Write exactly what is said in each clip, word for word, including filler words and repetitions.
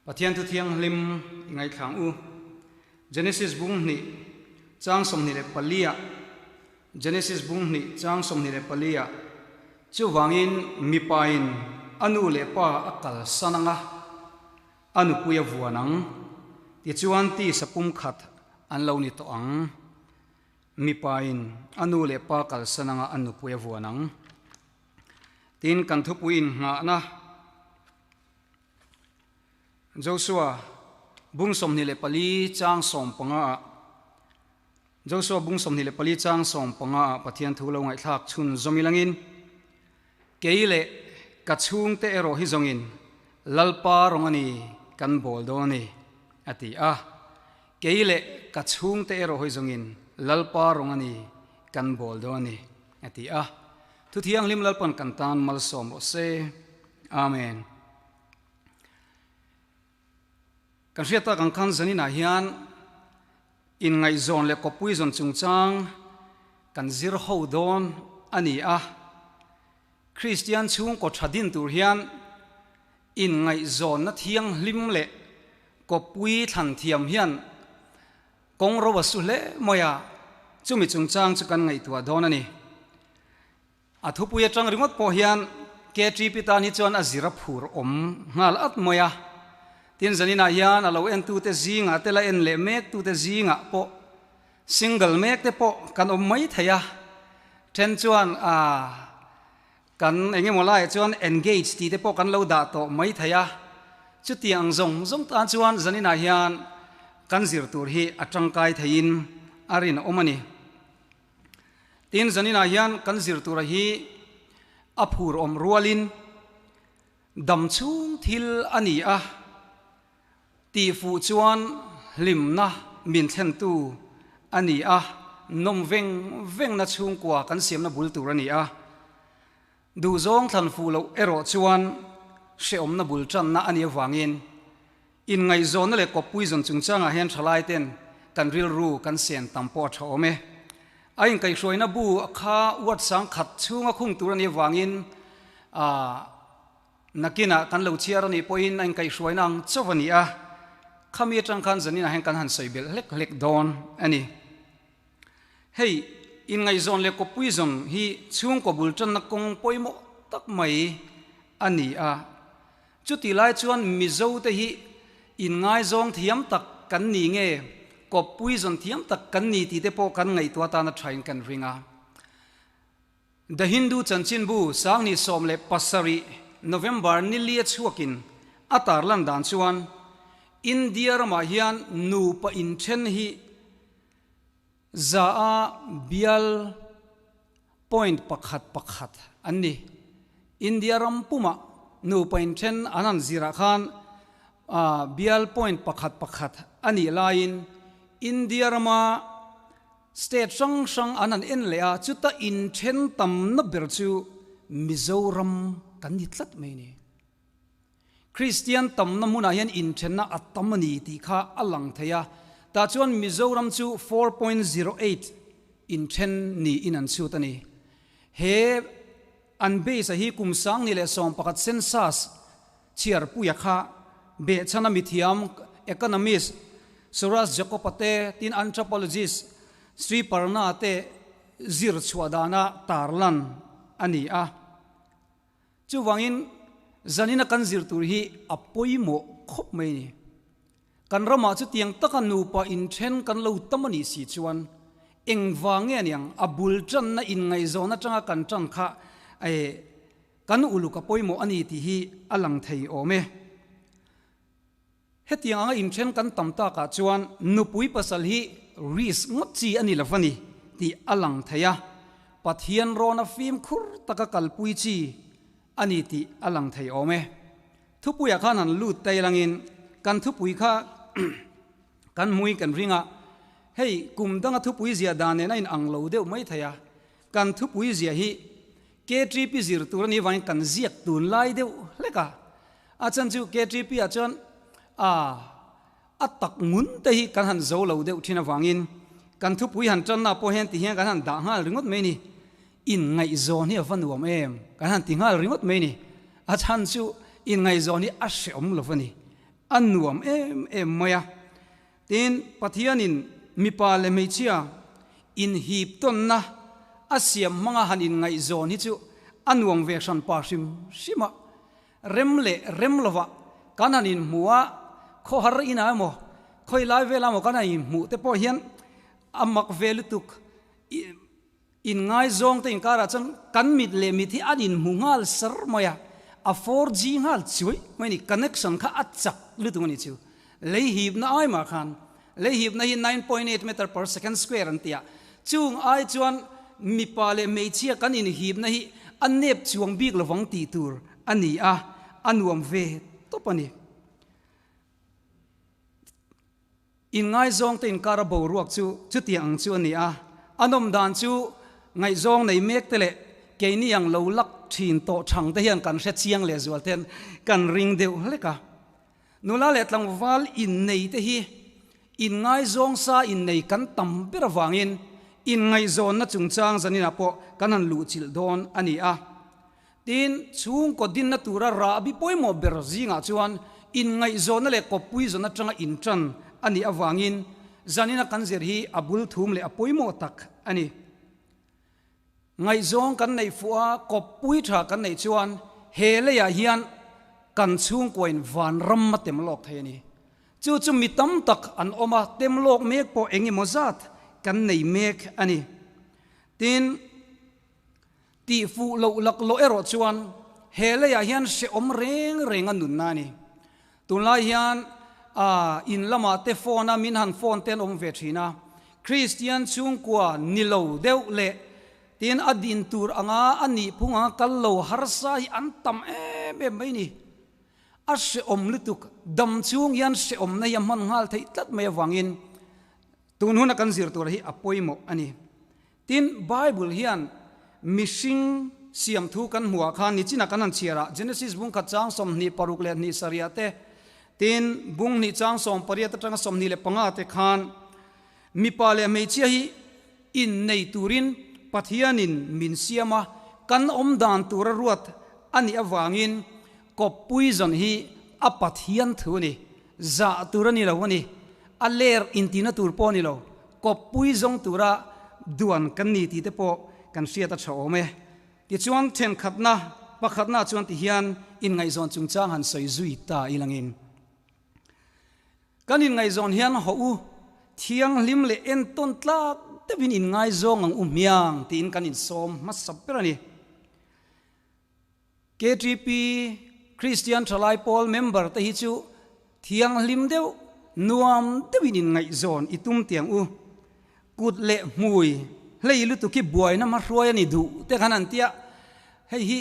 Pathian thu thianghlim i ngaithla ang u. Genesis bung hni chang sawmhni le pali a. Genesis bung hni chang sawmhni le pali a. Chuvangin mipain a nu le pa a kalsan anga, a nupui a vuan ang. Tichuan tisa pum khat an lo ni tawh ang. Mipain a nu le pa kalsan anga a nupui a vuan ang. Tin kan thupui innghahna. Joshua bung sawmhni le pali chang sawmpanga. Joshua bung sawmhni le pali chang sawmpanga Pathian thu lo ngaihthlak chhunzawm i langin, "Kei le ka chhungte erawh hi zawngin Lalpa rawng a ni kan bawl dawn a ni," a ti a. "Kei le ka chhungte erawh hi zawngin Lalpa rawng a ni kan bawl dawn a ni," a ti a. Thu thianghlim Lalpan kan tan malsawm rawh se. Amen. Kan hriat tak ang khan zaninah hian inngaihzawn le kawppui zawn chungchang kan zir ho dawn a ni a. Kristian chhungkaw ṭha din tur hian inngaihzawnna thianghlim le kawppui thlan thiam hian kawng ro a su hle mai a, chumi chungchang chu kan ngaihtuah dawn a ni. A thupui aṭang ringawt pawh hian K T P tan hi chuan a zir a phur awm nghal at mai a. Tin, zaninah hian a lo entute zingah te, la en leh mektute zingah pawh, single mekte pawh kan awm mai thei a. Ṭhen chuan, a, kan eng emaw laiah chuan engage tih te pawh kan lo dah tawh mai thei a. Chutiang zawng zawng tan chuan zaninah hian kan zir tur hi a ṭangkai theiin a rinawm a ni. Tin, zaninah hian kan zir tura hi a phur awm rualin dam chhung thil a ni a, tih fuh chuan hlimna min thlentu a ni a, nawm veng vengna chhungkua kan siamna bul tur a ni a. Duhzawng thlan fuh loh erawh chuan hrehawmna bul ṭanna a nih avangin, inngaihzawnna leh kawppui zawn chungchangah hian ṭhalaiten kan rilru kan sen tam pawh a ṭha awm e. A inkaihhruaina bu kha ward sangkhat chhunga khung tur a nih avangin, a, nakinah kan lo chhiar a nih pawhin a inkaihhruaina ang chauh a ni a. Khami aṭang khan zaninah hian kan han sawi belh hlek hlek dawn a ni. Hei, inngaihzawn leh kawppui zawn hi chhungkaw bul ṭanna kawng pawimawh tak mai a ni a. Chutih lai chuan Mizote hi inngaizawng thiam tak kan ni nge, kawppui zawn thiam tak kan ni tih te pawh kan ngaihtuah tan a ṭhain kan ring a. The Hindu chanchinbu sanghnih sawm leh pasarih November ni li a chhuakin a tarlan dan chuan India ramah hian nupa inṭhen hi zaa bial point pakhat pakhat an ni. India ram puma nupa inṭhen an han zirah khan, a, bial point pakhat pakhat a nih laiin India rama state hrang hrang an han en leh a, chuta inṭhen tamna ber chu Mizoram kan ni tlat mai ni. Kristian tamna hmunah hian inṭhenna a tam a ni tih kha a lang thei a. Tah chuan Mizoram chu four point zero eight inṭhen niin an chhut a ni. He an base a hi kum sanghnih leh sawm pakhat census chhiarpuia kha behchhana mithiam, economist Suraj Jacob-a te, tin anthropologist Sri Parna te zir chhuah dana tarlan a ni a. Chuvangin zanina kan zir tur hi a pawimawh khawp mai a ni. Kan ramah chutiang taka nupa inṭhen kan lo tam a ni si chuan, engvang nge a niang a bul ṭanna inngaihzawn aṭanga kan ṭan kha, eh, kan uluk a pawimawh a ni tih hi a lang thei awm e. Hetiang anga inṭhen kan tam takah chuan nupui pasal hi risk ngawt chi a ni lo va ni tih a lang thei a. Pathian rawna fimkhur taka kalpui chi a ni tih a lang thei awm e. Thupuiah khan han lut ta i langin kan thupui kha kan hmui kan ring a. Hei, kum danga thupui zia dan nena inang lo deuh mai thei a. Kan thupui zia hi K T P zir tur a ni vangin kan ziak tun lai deuh hlek a. A chhan chu K T P ah chuan, a, a tak ngun te hi kan han zo lo deuh ṭhin avangin, kan thupui han ṭanna pawh hian ti hian kan han dah nghal ringawt mai ni. Inngaihzawn hi a va nuam em, kan han ti nghal ringawt mai ni. A chhan chu inngaihzawn hi a hrehawm lo va ni. a nuam em em mai a. Tin, Pathianin mipa le hmeichhia inhiptonna a siam hmanga han inngaihzawn hi chu a nuam ve hran pa hrim hrim a. Rem le rem lova kan han inhmu a, khawhar ina emaw, khawi lai vela emaw kan han inhmu te pawh hian a mak ve lutuk. I, inngaizawng te inkara chuan kan mit le mit hi an inhmu nghal ser mai a, a four G nghal chuai mai ni, connection kha a chak lutuk a ni chu. Lei hipna ai ma khan, lei hipna hi nine point eight meter per second square an ti a. Chung ai chuan mipa le hmeichhia kan inhipna hi a nep chuang bik lovang tih tur a ni a, a nuam ve tawp a ni. Inngaizawng te inkara boruak chu chutiang ang chu a ni a. An awm dan chu ngaihzawng nei mek te leh keini ang lo lak ṭhin tawh ṭhang te hian kan hre chiang leh zual ten kan ring deuh hlek a. Nula leh tlangval innei te hi inngaizawng sa innei kan tam ber avangin inngaihzawnna chungchang zanina pawh kan han luh chilh dawn a ni a. Tin, chhungkaw dinna tura rahbi pawimawh ber zingah chuan inngaihzawnna leh kawppui zawn aṭanga inṭan a nih avangin, zanina kan zir hi a bul thum leh a pawimawh tak a ni. Ngaihzawng kan neih fuh a, kawppui ṭha kan neih chuan, he leiah hian kan chhungkuain vanram a tem lawk thei a ni. Chu chu mi tam tak an awm a, tem lawk mek pawh eng emaw zat kan nei mek a ni. Tin, tih fuh loh laklawh erawh chuan he leiah hian hrehawm reng reng a nunna a ni. Tunlai hian, a, in lamah te phone a min han phone te an awm ve ṭhin a. Kristian chhungkua ni lo deuh leh, tin, a din tur anga a nih phung anga kal lo harsa hi an tam em em mai ni. A hrehawm lutuk, dam chhung hian hrehawmna hi a hman nghal thei tlat mai avangin, tun huna kan zir tur hi a pawimawh a ni. Tin, Bible hian mihring siam thu kan hmuh ah khan nichina kan han chhiar a, Genesis bung khat chang sawmhnih paruk leh hnih sarih te, tin, bung hnih chang sawm pariat aṭanga sawmhnih leh panga te khan mipa leh hmeichhia hi innei turin Pathianin min siam a, kan awm dan tura ruat a nih avangin, kawppui zawn hi a Pathian thu a ni, zah tur a ni lo a ni, a ler intina tur pawh a ni lo, kawppui zawng tura duan kan ni tih te pawh kan hriat a ṭha awm e. Tichuan, ṭhenkhatna, pakhatna chuan ti hian inngaihzawn chungchang han sawi zui ta ilangin, kan inngaihzawn hian hawh u, thianghlim leh entawn tlak deuhin inngaizawng ang u hmiang, tiin kan insawm hmasa ber a ni. K T P Kristian Ṭhalai Pawl member te hi chu thianghlim deuh, nuam deuhin inngaihzawn i tum teh ang u. Kut leh hmui hlei lutuk hi buaina hmahruai a ni duh te khan an ti a. Hei hi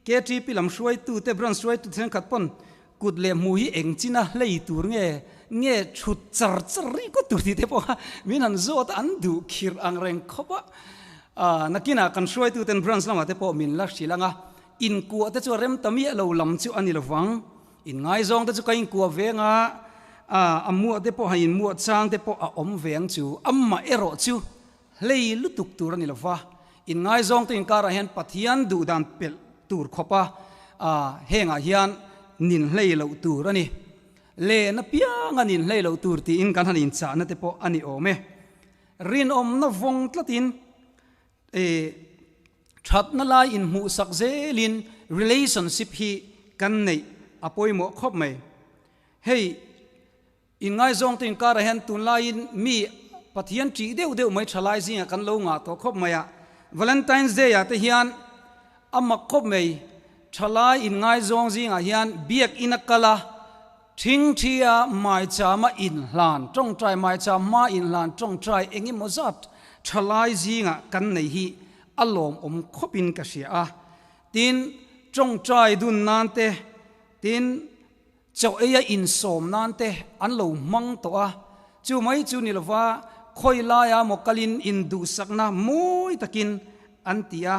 K T P lam hruaitu te, branch hruaitu ṭhenkhat pawn kut leh hmui hi eng china hlei tur nge, nge ṭhut char char ri ko tur tih te pawh min han zawt a, an duh khirh ang reng khawp a. A, nakina kan hruaitu ten branch lamah te pawh min la hrilh ang a. Inkuah te chu a rem ta miah lo lam chu a ni lovang. Inngaizawng te chu ka inkuah ve ang a, a, a muah te pawh, han inmuah chang te pawh a awm ve ang chu. Amaherawhchu, hlei lutuk tur a ni lo va. Inngaizawng te inkara hian Pathian duh dan pelh tur khawpa, a, hengah hian nin hlei loh tur a ni. Lena pianga nin hlei loh tur tiin kan han inchahna te pawh a ni awm e. Rinawmna vawng tlatin, e, ṭhatna lai inhmuhsak zelin relationship hi kan neih a pawimawh khawp mai. Hei, inngaizawng te inkara hian tunlaiin mi Pathian ṭih deuh deuh mai ṭhalai zingah kan lo ngah tawh khawp mai a. Valentine's Day-ah te hian a mak khawp mai. Ṭhalai inngaizawng zingah hian biak ina kal a, ṭhingṭhia maichama inhlan, ṭawngṭai maicham hma inhlan, ṭawngṭai engemaw zat ṭhalai zingah kan nei hi a lawmawm khawpin ka hria a. Tin, ṭawngṭai dun nan te, tin, chaw eia insawm nan te an lo hmang tawh a. Chu mai chu ni lova, khawi laia maw kalin induhsakna mawi takin an ti a.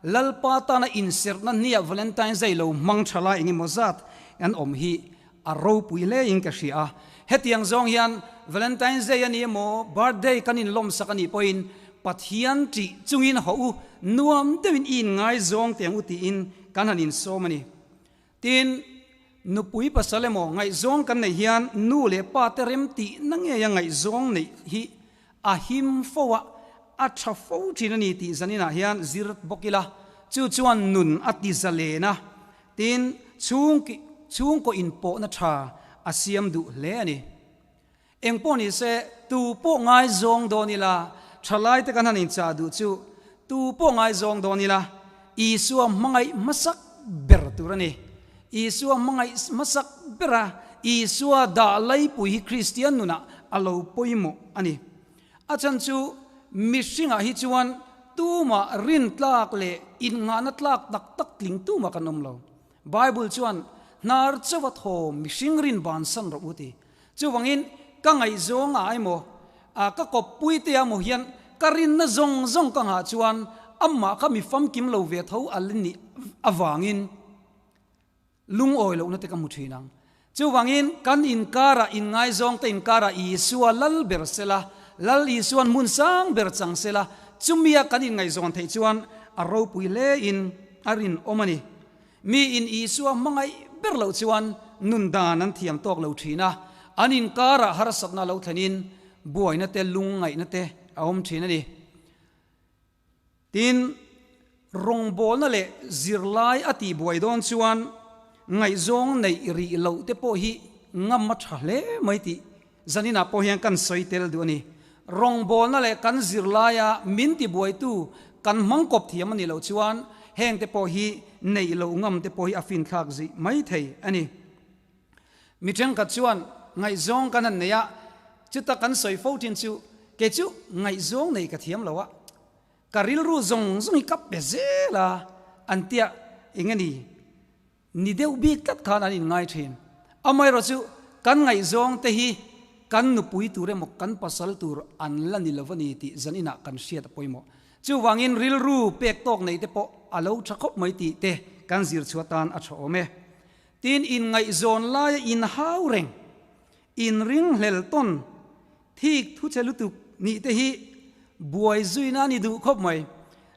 Lalpa tana inserna hniah Valentine's Day lo hmang ṭhalai engemaw zat an awm hi a ropui hle in ka hria a. Hetiang zawng hian Valentine's Day a ni emaw, birthday kan inlawmsak a nih pawhin, Pathian ṭih chungin hawh u, nuam deuhin i inngaizawng teh ang u tiin kan han insawm a ni. Tin, Nupui pasal emaw ngaihzawng kan nei hian nu le pa te remtihna ngeia ngaihzawng neih hi a him fo a, a ṭha fo ṭhin a ni tih zaninah hian zir bawk ila, chu chuan nun a ti zalen a, tin chhungki-, chhungkaw inpawhna ṭha a siam duh hle a ni. Engpawh ni se, tu pawh ngaizawng dawn ila, ṭhalai te kan han inchah duh chu, tu pawh ngaizawng dawn ila, Isua hmangaih hmasak ber tur a ni. Isua hmangaih hmasak bera, Isua dah laipui hi Kristian nunah a lo pawimawh a ni. A chhan chu, mihringah hi chuan tuma rin tlak leh innghahna tlak tak tak tling tuma kan awm lo. Bible chuan, "Hnar chauha thaw mihring rin bansan rawh u," ti. Chuvangin ka ngaihzawnga emaw, a, ka kawppui te emaw hian ka rinna zawng zawng ka nghah chuan amah kha mi famkim lo ve tho a la nih avangin lungawi lohna te ka hmu ṭhin ang. Chuvangin kan inkara, inngaizawng te inkara Isua lal ber sela, Lal Isuan hmun sang ber chang sela, chumia kan inngaihzawn theih chuan a ropui hle in a rinawm a ni. Miin Isua hmangaih ber loh chuan nun dan an thiam tawk lo ṭhin a, an inkara harsatna lo thlenin buaina te, lungngaihna te a awm ṭhin a ni. Tin, rawngbawlna leh zirlai a tihbuai dawn chuan ngaihzawng neih rih loh te pawh hi ngam a ṭha hle mai tih zaninah pawh hian kan sawi tel duh a ni. Rawngbawlna leh kan zirlaia min tibuaitu kan hmang kawp thiam a ni lo chuan heng te pawh hi neih loh ngam te pawh hi a finthlak zih mai thei a ni. Mi ṭhenkhat chuan ngaihzawng kan han nei a, chuta kan sawi fo ṭhin chu, "Kei chu ngaihzawng nei ka thiam lo a, ka rilru zawng zawng hi ka pe zel a," an tia, eng a ni? Ni deuh bik tlat khan an inngai ṭhin. Amaherawhchu kan ngaihzawng te hi kan nupui tur emaw, kan pasal tur an la ni lo a ni tih zaninah kan hriat a pawimawh. Chuvangin rilru pek tawk nei te pawh a lo ṭha khawp mai tih te kan zir chhuah tan a ṭha awm e. Tin, inngaihzawn laia inhau reng, inringhlel tawn, thik thu che lutuk nih te hi buai zuina a ni duh khawp mai.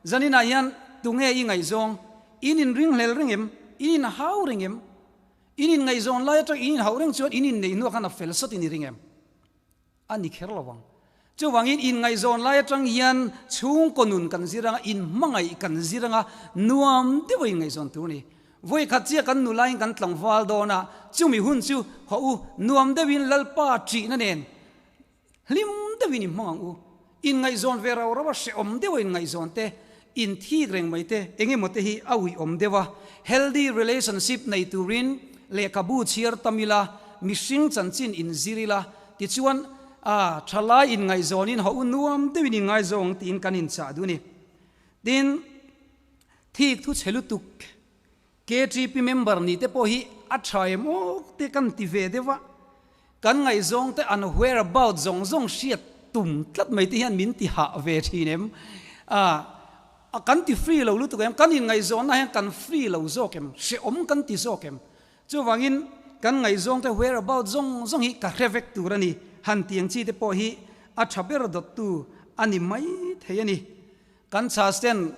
Zaninah hian tunge i ngaihzawng? In inringhlel reng em? In inhau reng em? In inngaihzawn lai aṭang in inhau reng chuan in innei hnuah khan a fel sawt i ni reng em? A ni kher lo vang. Chuvangin inngaihzawn lai aṭang hian chhungkaw nun kan zir ang a, inhmangaih kan zir ang a, nuam deuha inngaihzawn tur a ni. Vawi khat chiah kan nu laiin kan tlangval dawn a, chumi hun chu hawh u, nuam deuhin Lalpa ṭihna nen hlim deuhin inhmang ang u. Inngaihzawn ve rau rau a, hrehawm deuha inngaihzawn te, inthik reng mai te, eng emaw te hi a uiawm deuh a. Healthy relationship nei turin lehkhabu chhiar tam ila, mihring chanchin inzir ila, tichuan, a, ṭhalai inngaihzawnin hawh u, nuam deuhin inngaizawng tiin kan inchah duh a ni. Tin, thik thu che lutuk, K T P member ni te pawh hi a ṭha em aw te kan ti ve deuh a. Kan ngaihzawng te an whereabout zawng zawng hriat tum tlat mai te hian min ti hah ve ṭhin em? A, a kan ti free lo lutuk em? Kan inngaihzawnna hian kan free lo zawk em? Hrehawm kan ti zawk em? Chuvangin kan ngaihzawng te whereabout zawng zawng hi ka hre vek tur a ni han ti ang chi te pawh hi a ṭha ber dawttu a ni mai thei a ni. Kan chhas ten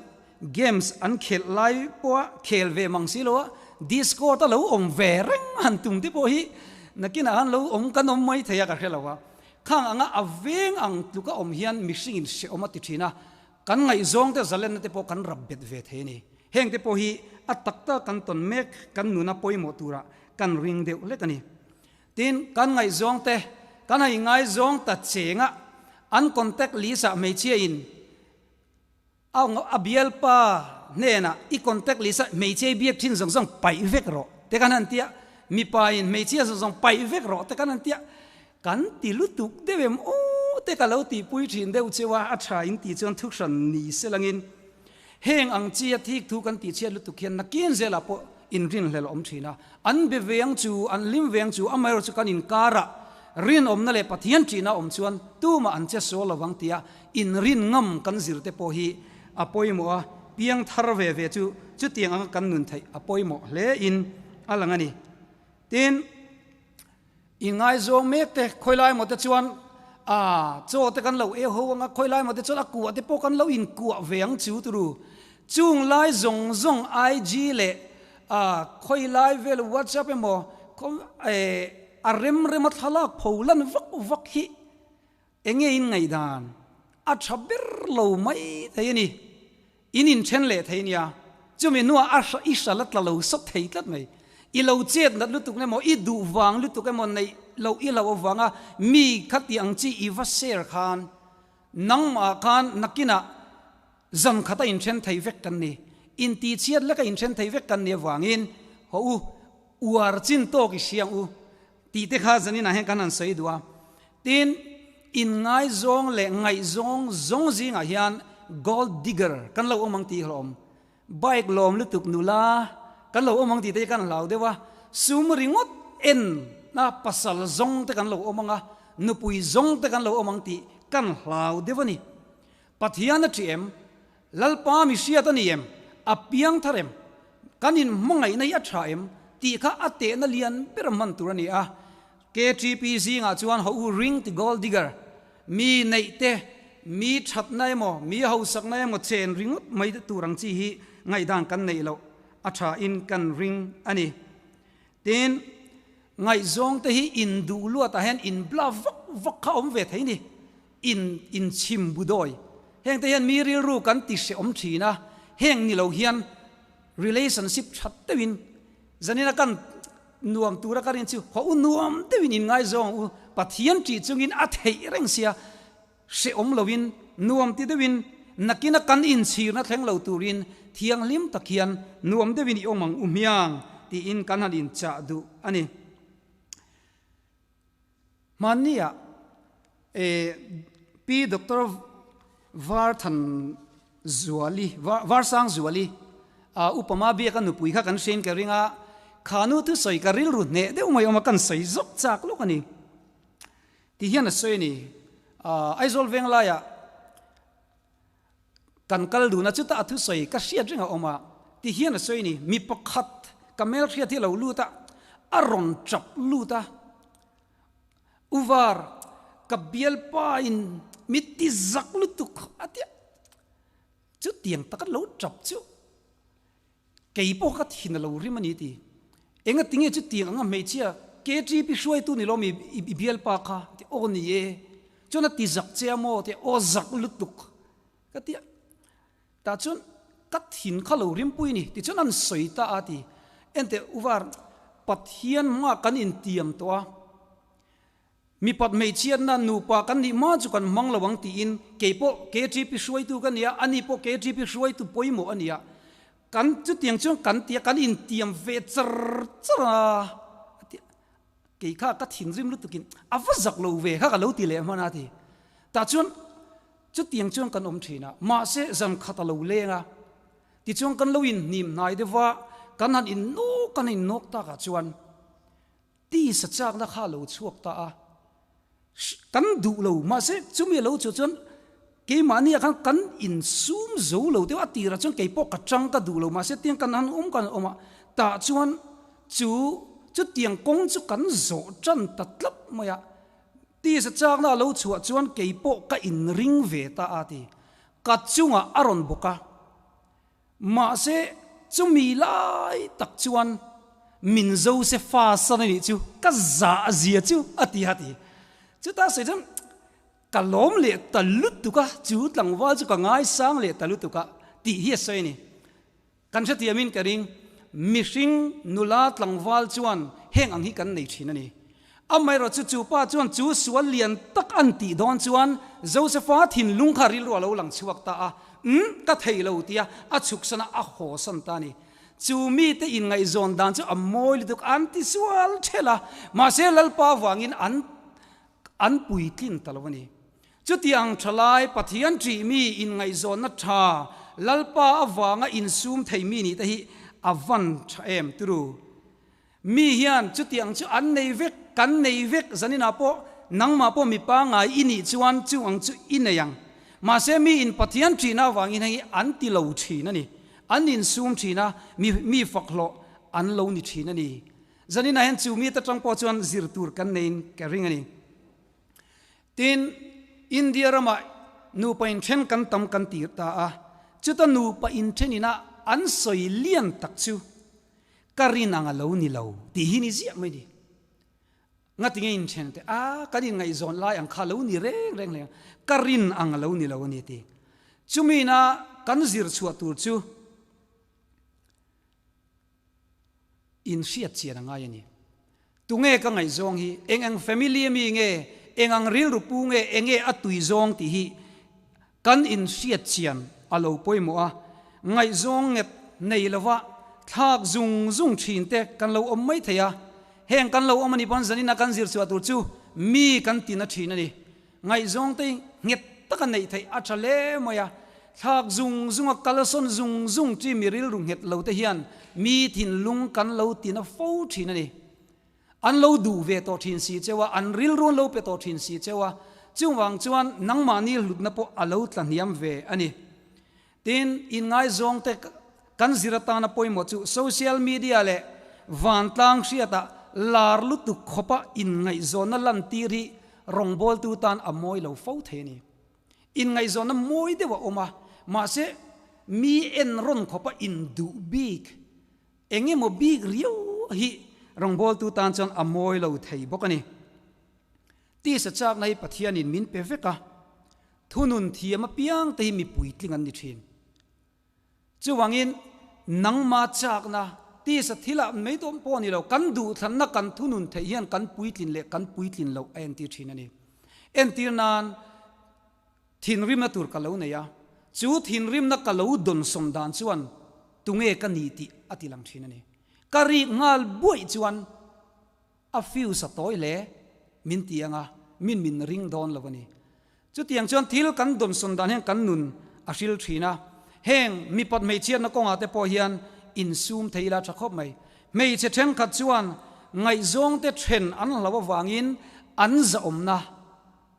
games an khelh lai pawha khel ve mang si lo a, Discord a lo awm ve reng han tum te pawh hi nakinah han lo awm kan awm mai thei a ka hre lo a. Khang anga a veng ang tluka awm hian mihringin hrehawm a ti ṭhin a, kan ngaihzawng te zalenna te pawh kan rap bet ve thei a ni. Heng te pawh hi a tak tak kan tawn mek, kan nun a pawimawh turah kan ring deuh hlek a ni. Tin, kan ngaihzawng te, kan hei ngaizawng ta cheng a, an contact list-ah hmeichhiain a, a bialpa hnena i contact list-a hmeichhia i biak ṭhin zawng zawng paih vek rawh te kan han tia, mipain hmeichhia zawng zawng paih vek rawh te kan han tia, kan ti lutuk deuh em aw te ka lo tihpui ṭhin deuh cheu a, a ṭha in tih chuan thu hran ni se langin, heng ang chi a thik thu kan tih chhiat lutuk hian nakin zela pawh inrinhlel a awm ṭhin a, an be ve ang chu, an hlim ve ang chu, amaherawhchu kan inkara rinawmna leh Pathian ṭihna awm chuan tumah an che saw lo vang tia inrin ngam kan zir te pawh hi a pawimawh a, piang thar ve ve chu, chutiang anga kan nun theih a pawimawh hle in a lang a ni. Tin, inngaizawng mek te, khawilai maw te chuan, a, chaw te kan lo e ho ang a, khawilai maw te chuan a kuah te pawh kan lo inkuah ve ang chu turu. Chung lai zawng zawng I G leh, a, khawilai vel WhatsApp emaw, Khom, eh, a remrem a thlalak pho lan vak vak hi enge in ngaihdan? A ṭha ber lo maithei a nih. In inṭhen leh thei a nih a. Chumi hnuah a hra, i hra la tla lo sawt thei tlat mai. I lo chet nat lutuk emaw, i duh vang lutuk emaw, nei lo i lo avanga mi khat ti ang chi i va share khan, nangma khan nakina zan khata inṭhen thei vek kan ni, inti chiat leka inṭhen thei vek kan ni avangin, ho u, uar chin tawk i siang u, ti te kha zanina hin kan han sawi duh a. Tin, inngaizawng le ngaizawng zawng zingah hian gold digger kan lo awm ang ti hlawm. Bike lawm lutuk nula kan lo awm ang ti te kan hlau deuh a. Sum ringawt en na pasal zawng te kan lo awm ang a, nupui zawng te kan lo awm ang ti kan hlau deuh a ni. Pathian a ṭi em? Lalpa mi hriat a ni em? A piang thar em? Kan inhmangaihna hi a ṭha em? Tih kha a tehna lian ber hman tur a ni a. K T P zingah chuan ho u ring ti gold digger, mi neih te, mi ṭhatna emaw, mi hausakna emaw chen ringawt mai tur ang chi hi ngaihdan kan neih loh a ṭha in kan ring a ni. Tin, ngaizawng te hi induh luatah hian inbla vak vak kha awm ve thei ni. In, inchhim bu dawi. Heng te hian mi rilru kan ti hreawm ṭhin a. Heng ni lo hian relationship ṭhat deuhin, zanina kan nuam tura ka rin chu, ho u nuam deuhin inngaizawng u, Pathian ṭih chungin a theih reng sia. Hreawm loin, nuam ti deuhin, nakina kan inchhirna thleng lo turin, thianghlim tak hian nuam deuhin i awm ang u hmiang, tiin kan han inchah duh a ni. Hmanniah, eh, Pi Doctor Varthan Zuali, Va-, Varsang Zuali, a, upama biaka nupui kha kan hriain ka ring a, kha nu thusawi ka rilru hneh deuh mai awm a, kan sawi zawk chak lawk a ni. Ti hian a sawi a ni. A, Aizawl veng laia kan kal dun a, chuta a thusawi ka hriat reng a awm a. Ti hian a sawi a ni. Mi pakhat ka hmel hriat hi lo lut a, a rawn ṭap lut a. U Var, ka bialpain mi ti zak lutuk a ti a. Chutiang taka lo ṭap chu. Kei pawh ka thin a lo rim a ni ti. Engatinge chutiang anga hmeichhia, K T P hruaitu ni lo mi i, i bialpa kha, ti, aw ni e. Chuan a ti zak che a maw, ti, aw zak lutuk. Ka ti a. Tah chuan ka thin kha lo rimpui ni, ti chuan an sawi ta a ti. Ente U Var, Pathian hma kan intiam tawh a. Mipat hmeichhiatna nupa kan nih hma chu kan hmang lo ang tiin, kei pawh K T P hruaitu ka nia, ani pawh K T P hruaitu pawimawh a nia. Kan chutiang chuan kan tia, kan intiam ve char char a. A ti, kei kha ka thinrim lutukin, a va zak lo ve kha ka lo ti leh hman a ti. Tah chuan, chutiang chuan kan awm ṭhin a, mahse zan khat a lo leng a. Tichuan kan lo inhnim hnai deuh a, kan han innawk, kan innawk takah chuan, tisa chakna kha lo chhuak ta a. Kan duh lo, mahse, chumi lo chu chuan keimahnia khan kan insum zo lo deuh a, a tirah chuan kei pawh ka ṭang ka duh lo, mahse, tiang kan han awm, kan awm a. Tah chuan chu, chutiang kawng chu kan zawh ṭan ta tlat mai a. Tisa chakna lo chhuah chuan kei pawh ka inring ve ta a ti. Ka chungah a rawn bawk a. Mahse, chumi lai tak chuan min Josepha san a nih chu, ka zahzia chu, a ti a ti. Chuta sawi chuan, ka lawm leh ta lutuk a, chu tlangval chu ka ngaisang leh ta lutuk a, tih hi a sawi a ni. Kan hrethiamin ka ring, mihring nula tlangval chuan heng ang hi kan nei ṭhin a ni. Amaherawhchu chu pa chuan chu sual lian tak an tih dawn chuan Josepha thinlung kha rilruah lo lang chhuak ta a. Um, ka thei lo tia, a chhuk san a, a haw san ta a ni. Chu mite inngaihzawn dan chu a mawi lutuk, an ti sual thel a. Mahse, Lalpa vangin an, an puitlin ta lo a ni. Chutiang ṭhalai Pathian ṭih mi inngaihzawnna ṭha, Lalpa avanga insum thei mi ni te hi a van ṭha em turu. Mi hian chutiang chu an nei vek, kan nei vek, zanina pawh, nangma pawh mi pangngai i nih chuan chung ang chu i nei ang. Mahse, miin Pathian ṭihna avangin hei an ti lo ṭhin a ni. An insum ṭhin a, mi, mi fak hlawh an lo ni ṭhin a ni. Zanina hian chu mite ṭang pawh chuan zir tur kan neiin ka ring a ni. Tin, India ramah nupa inṭhen kan tam kan tir ta a. Chuta nupa inṭhenina an sawi lian tak chu, Ka ring ang a lo ni lo ti hi ni ziah mai ni. Ngati ngei inṭhen te, a, kan inngaihzawn lai ang kha lo ni reng reng le, ka ring ang a lo ni lo ni ti. Chu mina kan zir chhuah tur chu inhriat chian a ngai a nih. Tu nge ka ngaihzawng hi, eng eng family mi nge, eng ang rilru pu nge, eng nge a tui zawng ti hi kan inhriat chian a lo pawimawh a. Ngaihzawng nget nei lova, thlak zung zung ṭhin te kan lo awm mai thei a. Heng kan lo awm a ni pawn zanina kan zir chhuah tur chu mi kan tina ṭhin a nih. Ngaihzawng te nget taka nei thei a ṭha le mai a. Thlak zung zunga kalsawn zung zung ṭi mi rilru nghet lo te hian mi thinlung kan lo tina fo ṭhin a nih. An lo duh ve tawh ṭhin si cheu a, an rilru an lo pe tawh ṭhin si cheu a. Chuvang chuan nangmahni hlutna pawh a lo tla hniam ve a ni. Tin, inngaihzawng te kan zir atana pawimawh chu social media leh vantlang hriata lar lutuk khawpa inngaihzawnna lantir hi rawngbawltu tan a mawi lo fo thei a ni. Inngaihzawnna mawi deuh a awm a, mahse, mi en rawn khawpa induh bik, eng emaw bik riau hi rawngbawltu tan chuan a mawi lo thei bawk a ni. Tisa chakna hi Pathianin min pe vek a, thunun thiam apiang te hi mi puitling an ni ṭhin. Chuvangin nangma chakna, tisa thila mai tawh pawh ni lo, kan duhthlanna kan thunun theih hian kan puitlin leh kan puitlin loh a entir ṭhin a ni. Entir nan thinrimna tur ka lo nei a, chu thinrimna ka lo dawnsawn dan chuan tu nge ka ni tih a tilang ṭhin a ni. Ka rik nghal buai chuan a fuse a tawi le min ti ang a, min min ring dawn lo a ni. Chutiang chuan thil kan dawnsawn dan hian kan nun a hril ṭhin a. Heng mipat hmeichhiatna kawnga te pawh hian insum thei ila ṭha khawp mai. Hmeichhe ṭhenkhat chuan ngaihzawng te ṭhen an hlauh avangin an zahawmna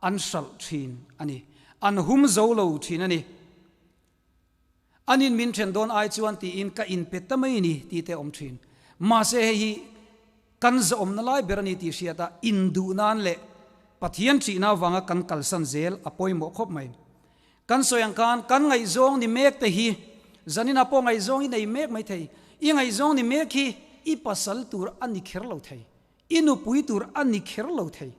an hralh ṭhin a ni. An hum zo lo ṭhin a ni. An inmin ṭhen dawn ai chuan tiin ka inpe ta mai ni ti te awm ṭhin. Mahse, hei hi kan zahawmna lai ber a ni tih hriat a, induh nan leh Pathian ṭihna avanga kan kalsan zel a pawimawh khawp mai. Kan sawi ang khan, kan ngaihzawng ni mek te hi, zanina pawh ngaihzawng i nei mek mai thei. I ngaihzawng ni mek hi i pasal tur a ni kher lo thei. I nupui tur a ni kher lo thei.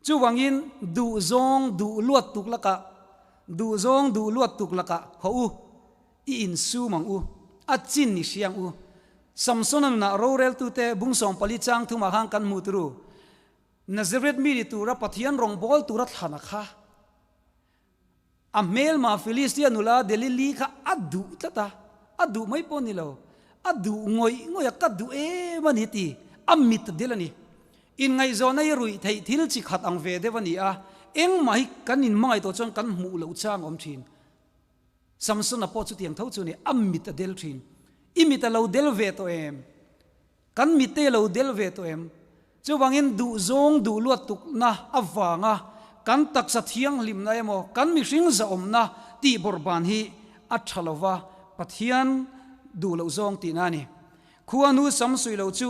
Chuvangin duh zawng duh luat tuk laka, duh zawng duh luat tuk laka haw u, i insum ang u, a chin ni hria ang u. Samsona nuna roreltute bung sawmpali chang thuma khan kan hmu tur u. Nazareth mi ni tura Pathian rawngbawl tura thlan a kha. A hmelma Philistia nula Delili kha a duh tlat a, a duh mai pawh ni lo, a duh ngawih ngawih a, ka duh em a ni ti a mit a del a ni. Inngaihzawnna hi ruih theih thil chi khat ang ve deuh a ni a, engmah hi kan inhmangaih tawh chuan kan hmuh loh chang awm ṭhin. Samsona pawh chutiang tho chu ni, a mit a del ṭhin. I mit a lo del ve tawh em? Kan mit te lo del ve tawh em? Chuvangin duh zawng duh luat tukna avanga kan taksa thianghlimna emaw, kan mihring zahawmna tihbawrhban hi a ṭha lo va, Pathian duh loh zawng tihna a ni. Khuanu samsuih lo chu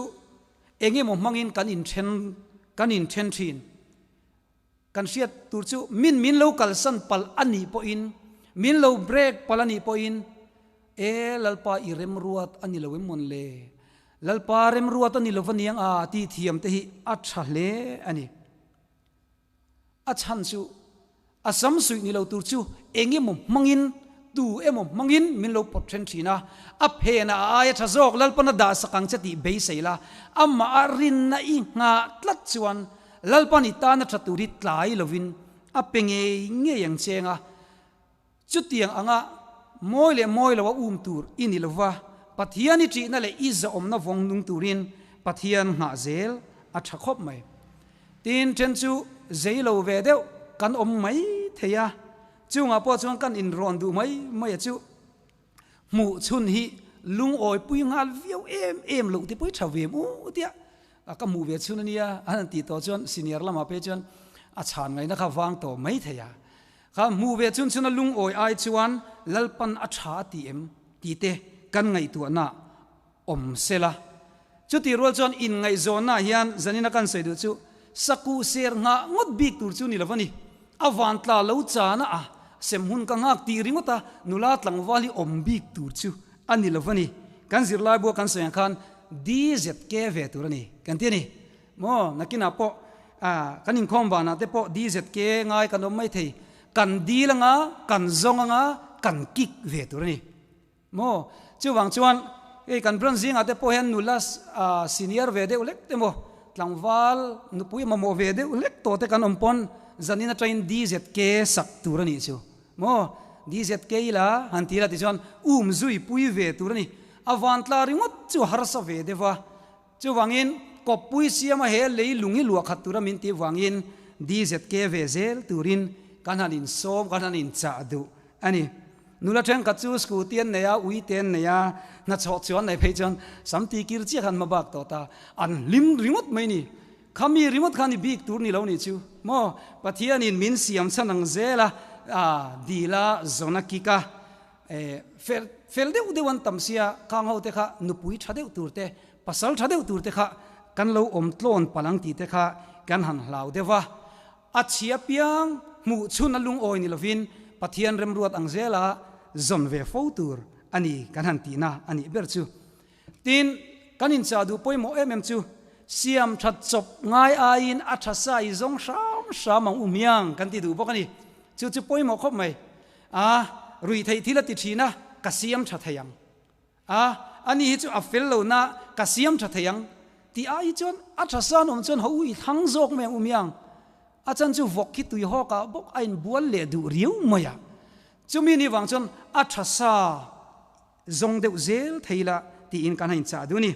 eng emaw hmangin kan inṭhen, kan inṭhen ṭhin. Kan hriat tur chu min, min lo kalsan palh a nih pawhin, min lo break palh a nih pawhin, e, Lalpa i remruat a ni lo em mawn le, Lalpa remruat a ni lo va niang a ti thiam te hi a ṭha hle a ni. A chhan chu a samsuih ni lo tur chu eng emaw hmangin, tu emaw hmangin min lo pawt ṭhen ṭhin a. A phena a aia ṭha zawk Lalpan a dahsak ang che tih beisei la, amah a rinna i nghah tlat chuan Lalpan i tana ṭha tur hi tlai lovin a pe ngei ngei ang che a. Chutiang anga mawi leh mawi lo a um tur i ni lo va, Pathian i ṭihna leh i zahawmna vawng hnung turin Pathian nghah zel a ṭha khawp mai. Tin, ṭhen chu zei lo ve deuh kan awm mai thei a, chungah pawh chuan kan inrawn duh mai mai a chu. Hmuh chhun hi lungawipui nghal viau em em lo ti pui ṭha ve em u tia, a, ka hmuh ve chhun a nia, an tih tawh chuan senior lamah phei chuan a chhan ngaihna kha vang tawh mai thei a. Kha hmuh ve chhun chhun a lungawi ai chuan Lalpan a ṭha a ti em ti te kan ngaihtuahna awm sela. Chuti rual chuan inngaihzawnna hian zanina kan sawi duh chu, sakuh ser nghah ngawt bik tur chu ni lo va ni. A vantla lo chana a sem hun ka nghak tih ringawta nula tlangval hi awm bik tur chu a ni lo va ni. Kan zirlai bua kan sawi ang khan D Z K ve tur a nih kan ti a nih. Maw, nakina pawh, a, kan inkhawm vana te pawh D Z K ngai kan awm mai thei. Kan dil anga, kan zawng anga, kan kik ve tur a nih. Maw, chuvang chuan, ei kan bran zinga te pawh hian nula, a, senior ve deuh lek te maw, tlangval nupui mamawh ve deuh lek tawh te kan awm pawn, zanin aṭangin D Z K sak tur a nih chu. Maw, D Z K ila han ti la ti chuan um zui pui ve tur a ni. A van tla ringawt chu harsa ve deuh a. Chuvangin kawppui siama he leilung hi luah khat tura min tih vangin D Z K ve zel turin kan han insawm, kan han inchah duh a ni. Nula ṭhenkhat chu scooty an nei a, ui te an nei a, hna chhawh chuan nei phei chuan samti kir chiah khan hma bak tawh ta. An hlim ringawt mai ni. Khami ringawt khan i bik tur ni lo ni chu. Maw, Pathianin min siam chhan ang zel a, a, dila zawna kik a. E, fel, fel deuh deuh an tam sia, khang ho te kha nupui ṭha deuh tur te, pasal ṭha deuh tur te kha kan lo awm tlawn palh ang tih te kha kan han hlau deuh a. A chhia piang hmuh chhun a lungawi ni lovin Pathian remruat ang zela zawn ve fo tur a ni kan han tihna a nih ber chu. Tin, kan inchah duh pawimawh em em chu, siam ṭhat chawp ngai aiin a ṭha sa i zawng hram hram ang um hiang kan ti duh bawk a ni. Chu chu pawimawh khawp mai. A, rui theih thil a ti ṭhin a, ka siam ṭha thei ang. A, ani hi chu a fel lo na, ka siam ṭha thei ang. Ti ai chuan a ṭha sa an awm chuan ho i thlang zawk mai ang um hiang. A chan chu vawk khi tui hawka bawk a inbual leh duh riau mai a. Chumi ni vang chuan a ṭha sa zawng deuh zel thei la tiin kan han inchah duh a ni.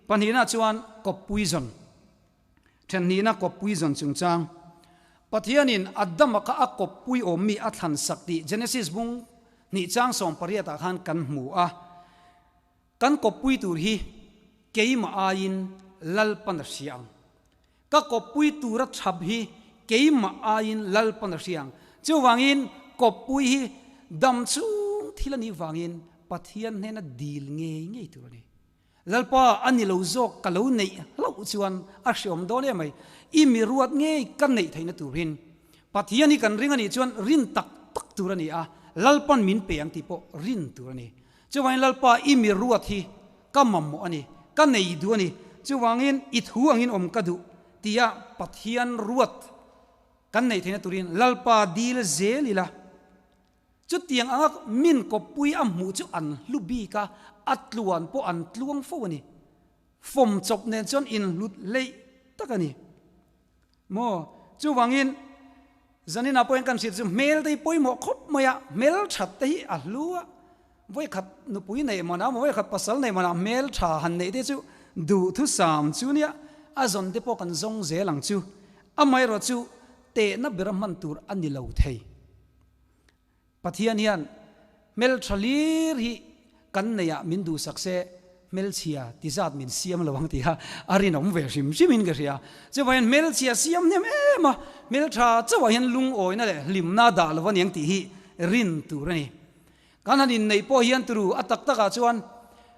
Pahnihna chuan kawppui zawn. Ṭhen hnihna kawppui zawn chungchang. Pathianin Adama kha a kawppui awm mi a thlan sak tih Genesis bung hnih chang sawm pariat ah khan kan hmu a. Kan kawppui tur hi keimah aiin Lalpan a hria ang. Ka kawppui tura ṭhap hi keimah aiin Lalpan a hria ang. Chuvangin kawppui hi dam chhung thil a nih vangin Pathian hnena dil ngei ngei tur a ni. Lalpa a ni lo zawk ka lo neih hlauh chuan a hreawm dawn em mai. I mi ruat ngei ka neih theihna tur hin Pathian hi kan ring a nih chuan rin tak tak tur a ni a. Lalpan min pe ang tih pawh rin tur a ni. Chuvangin Lalpa i mi ruat hi ka mamawh a ni, ka nei duh a ni. Chuvangin i thu angin awm ka duh tia Pathian ruat kan neih theihna turin Lalpa dil zel ila. Chutiang anga min kawppui a hmuh chu an hlu bik a, a tluan pawh an tluang fo a ni. Fawm chawp nen chuan inhlut leih tak a ni. Maw, chuvangin zanina pawhin kan hriat chu hmel te hi pawimawh khawp mai a, hmel ṭhat te hi a hlu a. Vawikhat nupui neih mana, vawikhat pasal neih mana hmel ṭha han neih te chu duhthusam chu nia, a zawn te pawh kan zawng zel ang chu. Amaherawhchu tehna bera hman tur a ni lo thei. Pathian hian hmel ṭha hlir hi kan neia min duhsak se, hmelchhia ti zat min siam lo ang ti a, a rinawm ve hrim hrim in ka hria. Chuvangin hmelchhia siam hnem em a, hmel ṭha chauhah hian lungawina leh hlimna dah lo a ni ang tih hi rin tur a ni. Kan han inneih pawh hian turu a tak takah chuan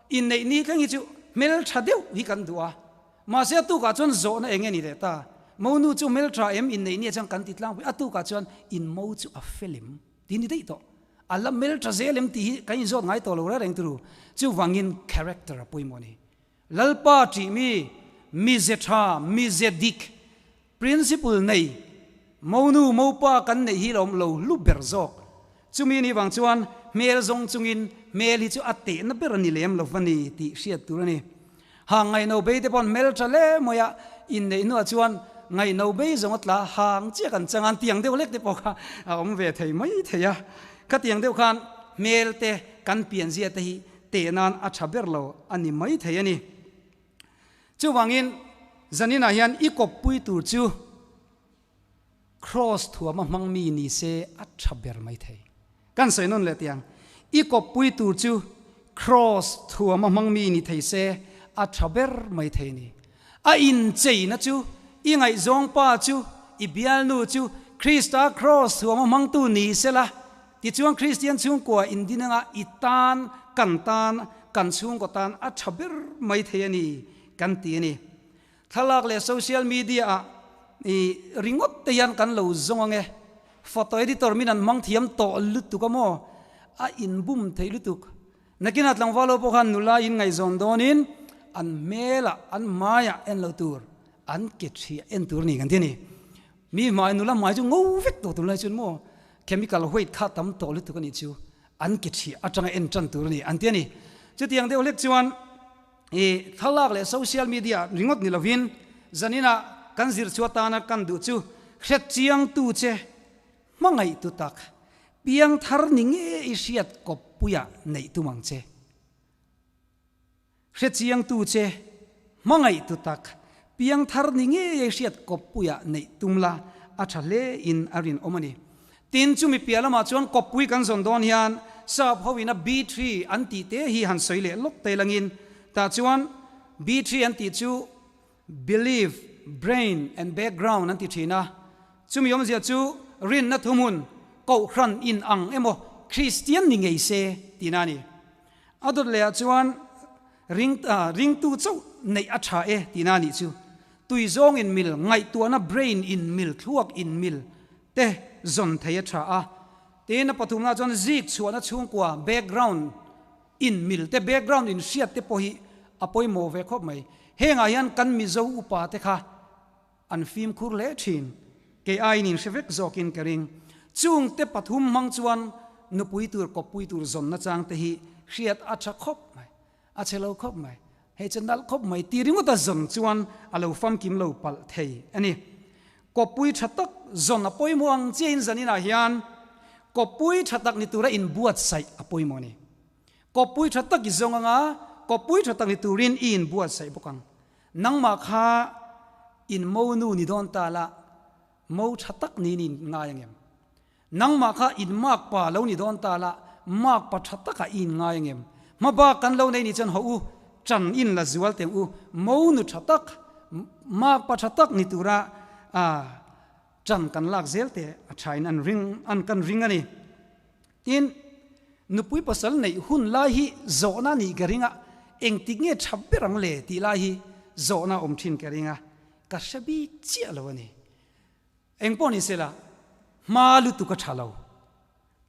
inneih ni thleng hi chu hmel ṭha deuh hi kan duh a. Mahse, a tukah chuan zawhna eng nge ni leh ta? Monu chu hmel ṭha em inneih ni a chang kan ti tlangpui, a tukah chuan in mo chu a fel em? Ti ni daih tawh. A la hmel ṭha zel em tih hi kan inzawt ngai tawh lo reng reng turu. Chuvangin character a pawimawh a ni. Lalpa ṭih mi, mi ze ṭha, mi ze dik, principle nei, monu mopa kan neih hi lo awm lo hlu ber zawk. Chumi ni vang chuan hmel zawng chungin hmel hi chu a tehna ber a ni lem lo va ni tih hriat tur a ni. Hang ngaino bei te pawn hmel ṭha le mawi a, inneih hnuah chuan ngaino bei zawng a tla hang chiah kan chang a, an tiang deuh lek te pawh kha a awm ve thei mai thei a. Khatiang deuh khan hmel te kan pianzia te hi teh nan a ṭha ber lo a ni mai thei a ni. Chuvangin zaninah hian i kawppui tur chu Kraws thuama hmang mi ni se a ṭha ber mai thei. Kan sawi nawn leh tiang, i kawppui tur chu Kraws thuama hmang mi ni thei se a ṭha ber mai thei ni. A incheina chu, i ngaihzawngpa chu, i bialnu chu Krista Kraws thuama hmangtu ni sela, tichuan Kristian chhungkua indin anga i tan, kan tan, kan chhungkaw tan a ṭha ber mai thei a ni kan ti a ni. Thlalak leh social media-ah i ringawt te hian kan lo zawng ang e. Photo editor min an hmang thiam tawh lutuk a maw? A inbum theih lutuk. Nakina tlangval ho pawh khan nula in ngaihzawn dawnin an hmela, an hmaia en lo tur, an ke ṭhia en tur ni kan ti ni. Mi hmai nula hmai chu ngo vek tawh tum lai chun maw, chemical weight kha tam tawh lutuk a ni chu, an ke ṭhia atanga en ṭan tur ni an ti a ni. Chutiang deu hlek chuan, i, thlalak leh social media ringawt ni lovin, zanina kan zir chu atana kan duh chu, hrechiangtu che, hmangaihtu tak, piangthar ni ngei hriat kawppuia neih tum ang che. Hrechiangtu che, hmangaihtu tak, piangthar ni ngei hriat kawppuia neih tum la, a ṭha hle in a rinawm a ni. Tin, chumi piah lamah chuan kawppui kan zawn dawn hian, sap ho ina B three an tih te hi han sawi leh lawk te langin, tah chuan B three an tih chu belief, brain and background an ti ṭhin a. Chumi awmzia chu rinna thuhmun, kohhran inang emaw, Kristian ni ngei se tihna a ni. A dawt lehah chuan ring, a, ringtu chauh neih a ṭha e tihna a nih chu. Tui zawng inmil, ngaihtuahna brain inmil, thluak inmil te zawn thei a ṭha a. Tin, a pathumna chuan zik chhuahna chhungkua, background inmil te, background inhriat te pawh hi a pawimawh ve khawp mai. Hengah hian kan Mizo upa te kha an fimkhur hle ṭhin. Kei aiin inhre vek zawkin ka ring. Chungte pathum hmang chuan nupui tur, kawppui tur zawnna chang te hi hriat a ṭha khawp mai, a chhe lo khawp mai. Hei chu nalh khawp mai ti ringawta zawn chuan a lo famkim lo palh thei a ni. Kawppui ṭha tak zawn a pawimawh ang chiahin zaninah hian kawppui ṭha tak ni tura inbuatsaih a pawimawh a ni. Kawppui ṭha tak i zawng anga, kawppui ṭha tak ni turin i inbuatsaih bawk ang. Nangmah kha in mo nu ni dawn ta la, mo ṭha tak niin i inngai ang em? Nangmah kha in makpa lo ni dawn ta la, makpa ṭha taka i inngai ang em? Hmabak kan lo nei ni chuan ho u, ṭan in la zual teng u, mo nu ṭha tak, makpa ṭha tak ni tura, a, ṭan kan lak zel te a ṭhain an ring, an kan ring a ni. Tin, nupui pasal neih hun lai hi zawhna ni ka ring a, engtik nge ṭha ber ang le tih lai hi zawhna awm ṭhin ka ring a, ka hre bik chiah lo a ni. Engpawh ni sela, hma lutuk a ṭha lo,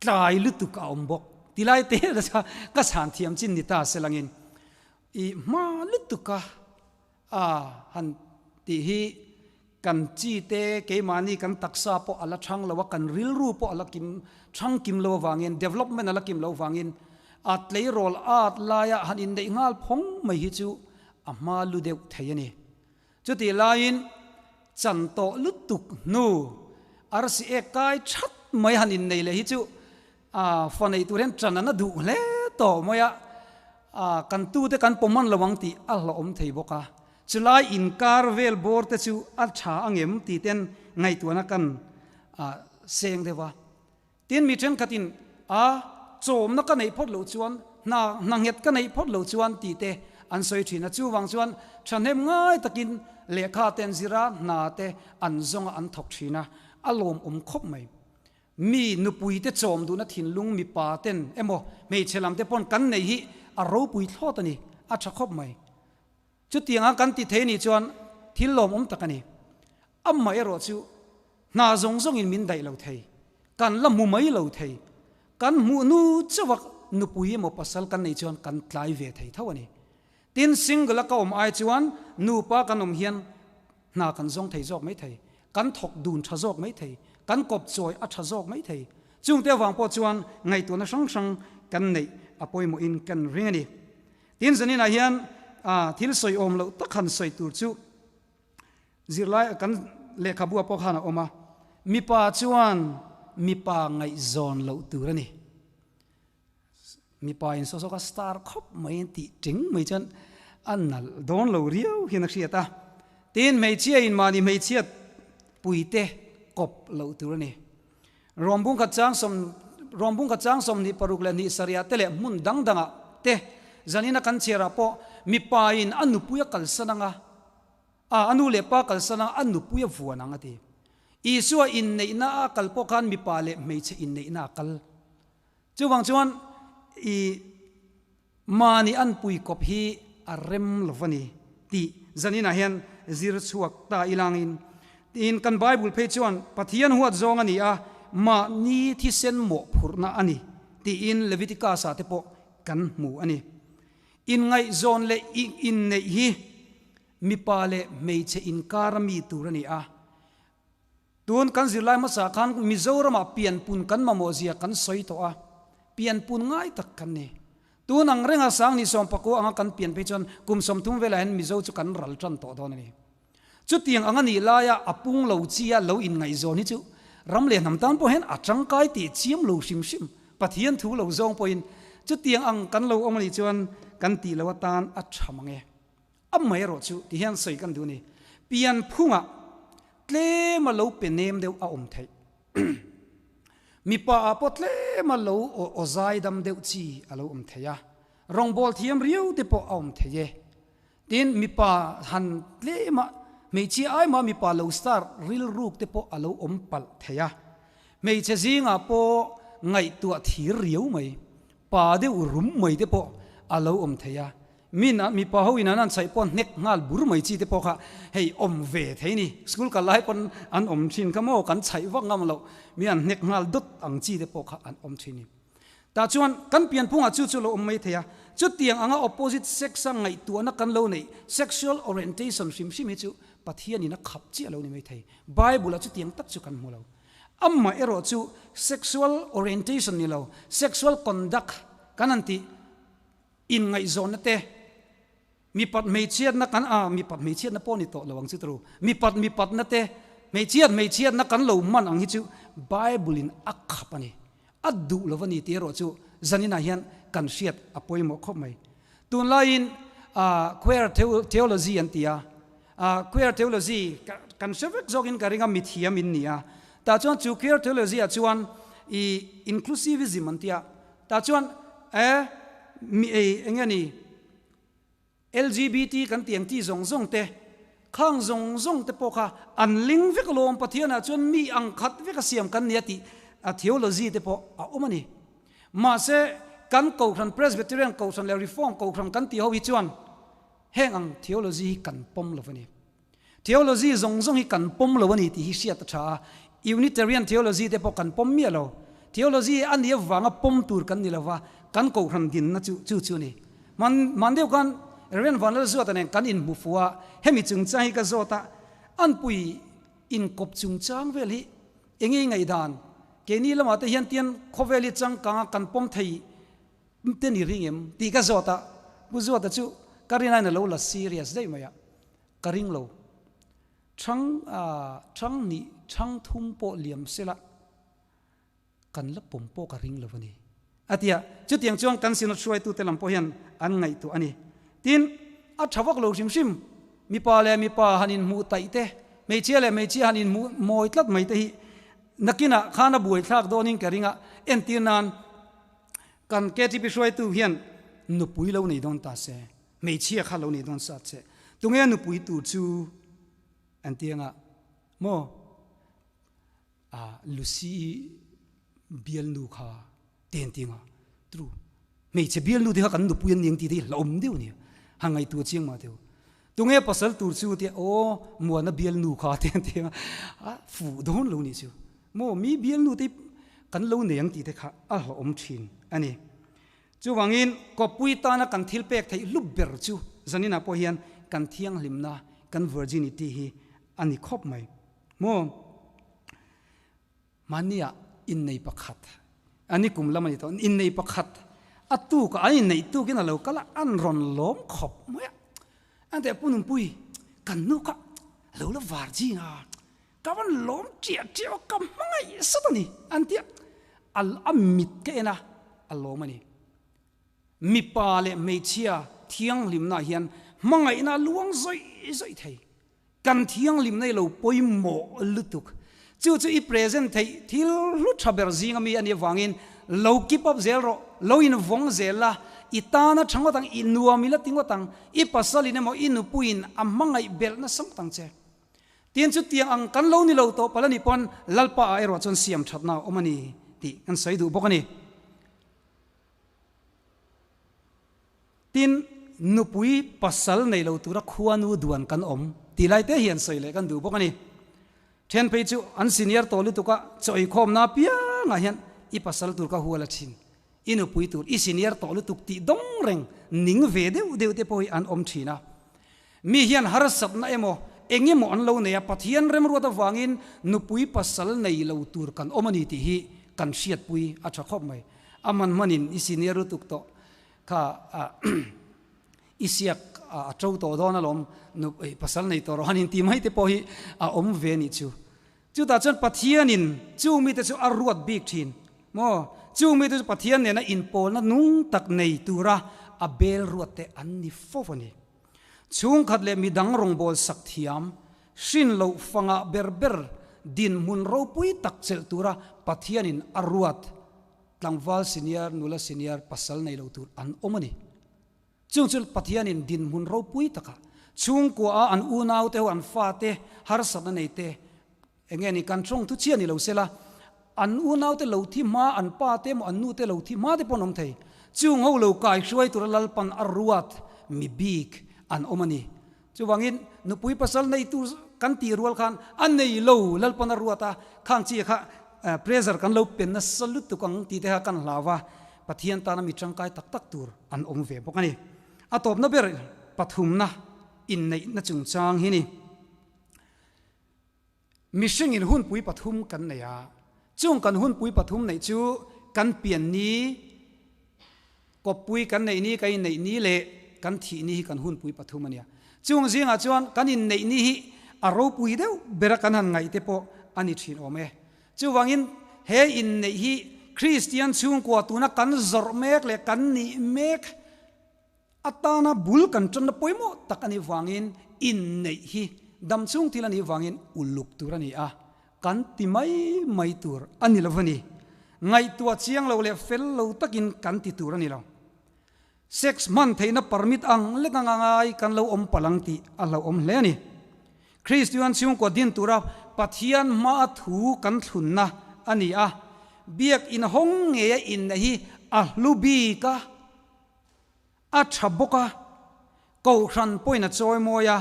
tlai lutuk a awm bawk, ti lai te ka chhan thiam chin ni ta se langin, i hma lutuk a, a, han tih hi kan chi te, keimahni kan taksa pawh a la ṭhang lo a, kan rilru pawh a la kim, ṭhang kim lo avangin, development a la kim lo avangin, a tleirawl at laia han inneih nghal phawng mai hi chu a hma lu deuh thei a ni. Chutih laiin chan tawh lutuk hnu, R C A kai ṭhat mai han innei leh hi chu, a, fa nei tur hian ṭan a na duh hle tawh mai a, a, kan tu te kan pawm man lo ang tih a hlauhawm thei bawk a. Chulai inkar vel bawr te chu a ṭha ang em tih te ngaihtuahna kan, a, seng deuh a. Tin, mi ṭhenkhatin, a, chawmna ka neih phawt loh chuan, hna, hna nghet ka neih phawt loh chuan tih te an sawi ṭhin a. Chuvang chuan ṭhahnem ngai takin lehkha te an zir a, hna te an zawng a, an thawk ṭhin a, a lawmawm khawp mai. Mi nupui te chawm duhna thinlung mipa ten emaw, hmeichhe lam te pawn kan nei hi a ropui thlawt a ni, a ṭha khawp mai. Chutianga kan ti thei ni chuan thil lawmawm tak a ni. Amaherawhchu hna zawng zawngin min daih lo thei, kan la hmu mai lo thei, kan hmuh nu chauha nupui emaw pasal kan nei chuan kan tlai ve thei tho a ni. Tin, single-a ka awm ai chuan nupa kan awm hian hna kan zawng thei zawk mai thei, kan thawk dun ṭha zawk mai thei, kan kawp chawi a ṭha zawk mai thei. Chungte avang pawh chuan ngaihtuahna hrang hrang kan neih a pawimawhin kan ring a ni. Tin, zaninah hian, a, thil sawi awm loh tak han sawi tur chu zirlai kan lehkhabuah pawh khan a awm a. Mipa chuan mipa ngaihzawn loh tur a ni. Mipa in saw saw ka star khawp mai an tih tring mai chuan a nalh dawn lo riau hian a hriat a. Tin, hmeichhia in mahni hmeichhia puite kawp loh tur a ni. Rawmbung khat chang sawm, Rawmbung khat chang sawmhnih paruk leh hnih sarih te leh hmun dang dangah te, zanina kan chhiarah pawh mipa in a nupui a kalsan ang a, a, a nu leh pa kalsan ang a, a nupui a vuan ang a ti. Isua inneihna a kal pawh khan mipa leh hmeichhe inneihna a kal. Chuvang chuan i mahni an pui kawp hi a rem lo va ni tih zaninah hian zir chhuak ta i langin, tin, kan Bible phei chuan Pathian huat zawng a ni a, mahni thisen mawhphurhna a ni tiin Leviticus-ah te pawh kan hmu a ni. Inngaihzawn le in, inneih hi mipa le hmeichhe inkara mi tur a ni a. Tun kan zir lai hmasa khan Mizorama pianpun kan mamaw zia kan sawi tawh a. Pianpun ngai tak kan ni. Tun ang renga sang hni sawm pakua anga kan pian phei chuan kum sawmthum vela hian Mizo chu kan ral ṭan tawh dawn a ni. Chutiang anga nih laia a pung lo chi a lo inngaihzawn hi chu ram leh hnam tan pawh hian a ṭangkai tih chiam lo hrim hrim. Pathian thu lo zawng pawhin chutiang ang kan lo awm a nih chuan kan tih loh atan a ṭha mang e. Amaherawhchu, ti hian sawi kan duh a ni. Pianphunga tlema lo pe nem deuh a awm thei. Mipa a pawh tlema lo aw, aw zaidam deuh chi a lo awm thei a. Rawngbawl thiam riau te pawh a awm thei e. Tin, mipa han tlema, hmeichhia aia mipa lo star rilruk te pawh a lo awm palh thei a. Hmeichhe zinga pawh ngaihtuah thir riau mai, pa deuh rum mai te pawh a lo awm thei a. Min a, mipa ho in an, an chhaih pawh hnek nghal bur mai chi te pawh kha hei awm ve thei ni. School kal lai pawn an awm ṭhin kha maw, kan chhaih vak ngam lo. Mi an hnek nghal dawt ang chi te pawh kha an awm ṭhin ni. Tah chuan kan pianphungah chu chu lo awm mai thei a. Chutiang anga opposite sex-a ngaihtuahna kan lo nei, sexual orientation hrim hrim hi chu Pathianin a khap chiah lo ni mai thei. Bible-a chutiang tak chu kan hmu lo. Amaherawhchu sexual orientation ni lo, sexual conduct kan han tih, inngaihzawnna te, mipat hmeichhiatna kan, a, mipat hmeichhiatna pawh ni tawh lo ang chu tru. Mipat mipatna te, hmeichhiat hmeichhiatna kan lo man ang hi chu Bible-in a khap a ni. A duh lo a ni tih erawh chu zanina hian kan hriat a pawimawh khawp mai. Tunlaiin, a, queer theo-, theology an ti a. A, queer theology ka, kan hre vek zawkin ka ring a, mithiam in ni a. Tah chuan chu queer theology-ah chuan i inclusivism an ti a. Tah chuan, e, mi, e, eng nge ni, L G B T kan tih ang chi zawng zawng te, khang zawng zawng te pawh kha an ling vek alawm, Pathianah chuan mi ang khat vek a siam kan nia tih, a, theology te pawh a awm a ni. Mahse, kan Kohhran, Presbyterian Kohhran leh Reform Kohhran kan tih ho hi chuan heng ang theology hi kan pawm lo a ni. Theology zawng zawng hi kan pawm lo a ni tih hi hriat a ṭha a. Unitarian theology te pawh kan pawm miah lo. Theology a nih avanga pawm tur kan ni lo va, kan Kohhran dinna chu, chu, chu ni. Hman, hman deuh khan Reverend Vanlalzuata nen kan inhmu fua, hemi chungchang hi ka zawt a, an pui inkawp chungchang vel hi eng nge i ngaihdan? Keini lamah te hian tian khawvel hi changkanga kan pawm thei te ni ring em tih ka zawt a, Pu Zuata chu ka rin a, a lo la serious daih mai a. Ka ring lo. Ṭhang, a, ṭhang hnih, ṭhang thum pawh liam sela kan la pawm pawh ka ring lo a ni, a ti a. Chutiang chuan kan Synod hruaitute lam pawh hian an ngaihtuah a ni. Tin, a ṭha vak lo hrim hrim, mipa leh mipa han inhmuh taih te, hmeichhia leh hmeichhia han inhmuh mawi tlat mai te hi nakinah khan a buaithlak dawnin ka ring a, entir nan kan K T P hruaitu hian nupui lo nei dawn ta se, hmeichhia kha lo nei dawn sa se. Tunge nupui tur chu an ti ang a, maw, a, Lucy bialnu kha te an ti ang a, tru. Hmeichhe bialnu te kha kan nupui an ni ang ti te hi hlauhawm deuh a nia. Han ngaihtuah chiang mah deuh. Tunge pasal tur chu ti a, aw, Muana bialnu kha te an ti ang a, a fuh dawn lo ni chu. Maw, mi bialnu te kan lo nei ang ti te kha a hlauhawm ṭhin a ni. Chuvangin, kawppui tana kan thilpek theih hlu ber chu zanina pawh hian kan thianghlimna, kan virginity hi a ni khawp mai. Maw, hmania innei pakhat, a ni kum lam a ni tawh, innei pakhat a tuka, an innei tukin a lo kal a, an rawn lawm khawp mai a. An ti a, "Pu Numpui, kan nu kha a lo la virgin a, ka van lawm ṭiah ṭiah a, ka hmangaih sat a ni," an ti a. A, a mit ka en a, a lawm a ni. Mipa leh hmeichhia thianghlimna hian hmangaihna luang zawih zawih thei. Kan thianghlimna hi lo pawimawh lutuk. Chu chu i present theih thil hlu ṭha ber zinga mi a nih avangin lo keep up zel rawh, lo invawng zel la, i tana ṭha ngawt ang, i nuam i la ti ngawt ang, i pasalin emaw, i nupuiin a hmangaih belh nasa ngawt ang che. Tin, chutiang ang kan lo ni lo tawh pal a ni pawn Lalpa a erawh chuan siam ṭhatna a awm a ni tih kan sawi duh bawk a ni. Tin, nupui pasal nei lo tura khuanu duan kan awm tih lai te hi an sawi leh kan duh bawk a ni. Ṭhen phei chu an senior tawh lutuk a, chawikhawmna apiangah hian i pasal tur ka hual a ṭhin. I nupui tur, i senior tawh lutuk tih dawng reng, ning ve deuh deuh te pawh hi an awm ṭhin a. Mi hian harsatna emaw, eng emaw an lo nei a, Pathian remruat avangin nupui pasal nei lo tur kan awm a ni tih hi kan hriatpui a ṭha khawp mai. A hman hmanin i senior lutuk tawh kha, a, i siak a, a ṭo tawh dawn alawm, nu, eh, pasal nei tawh rawh han inti mai te pawh hi a awm ve a nih chu. Chutah chuan Pathianin chung mite chu a ruat bik ṭhin. Maw, chung mite chu Pathian nena inpawlna nung tak nei tura a bel ruat te an ni fo fo a ni. Chhungkhat leh midang rawngbawl sak thiam, hrin loh fanga ber ber, dinhmun ropui tak chelh tura Pathianin a ruat tlangval senior, nula senior, pasal nei lo tur an awm a ni. Chung chu Pathianin dinhmun ropui taka, chhungkua a an unaute ho, an fate, harsatna nei te, enge ni, kan ṭawng thu chiah ni lo sela, an unaute lo thi hma, an pate emaw, an nute lo thi hma te pawh an awm thei. Chung ho lo kaihruai tura Lalpan a ruat mi bik an awm a ni. Chuvangin nupui pasal nei tur kan tih rual khan a nei lo Lalpan a ruat a, khang chi kha, eh, pressure kan lo pe nasa lutuk ang tih te kha kan hlau a, Pathian tana mi ṭangkai tak tak tur an awm ve bawk a ni. A tawpna ber pathumna, inneihna chungchang hi ni. Mihringin hunpui pathum kan nei a. Chung kan hunpui pathum neih chu kan pian ni, kawppui kan neih ni, kan inneih ni leh kan thih ni hi kan hunpui pathum a nia. Chung zingah chuan kan inneih ni hi a ropui deuh bera kan han ngaih te pawh a ni ṭhin awm e. Chuvangin he inneih hi Kristian chhungkua tuna kan zawrh mek leh kan nih mek atana bul kan ṭanna pawimawh tak a ni vangin inneih hi dam chhung thil a ni vangin uluk tur a ni a, kan ti mai mai tur a ni lo va ni. Ngaihtuah chiang lo leh fel lo takin kan ti tur a ni lo. Sex hman theihna permit ang lek ang a ngai kan lo awm palh ang tih a hlauhawm hle a ni. Kristian chhungkua din tura Pathian hmaa thu kan thlunna a ni a. Biak inhawng ngeia inneih hi a hlu bik a, a ṭha bawk a, kohhran pawhin a chawimawi a,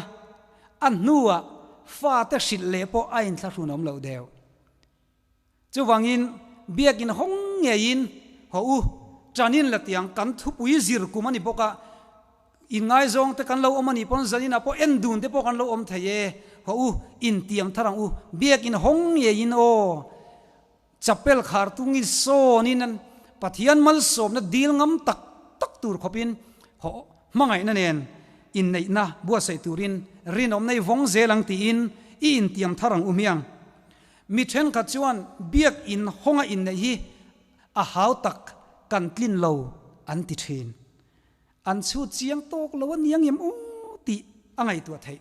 a hnuah fate hrilh leh pawh a inthlahrun awm lo deuh. Chuvangin biak inhawng ngeiin, haw u, ṭanin la tiang kan thupui zir kum a ni bawk a, inngaizawng te kan lo awm a ni pawn zanin a pawh en dun te pawh kan lo awm thei e, haw u, intiam thar ang u, biak inhawng ngeiin aw. Chapel khar tungin sawnin an Pathian malsawmna dil ngam tak tak tur khawpin, haw, hmangaihna nen inneihna buatsaih turin rinawmna i vawng zel ang tiin i intiam thar ang u hmiang. Mi ṭhenkhat chuan biak inhawnga inneih hi a hau tak kan tlin lo an ti ṭhin. An chhut chiang tawk lo a ni ang em aw tih a ngaihtuah theih.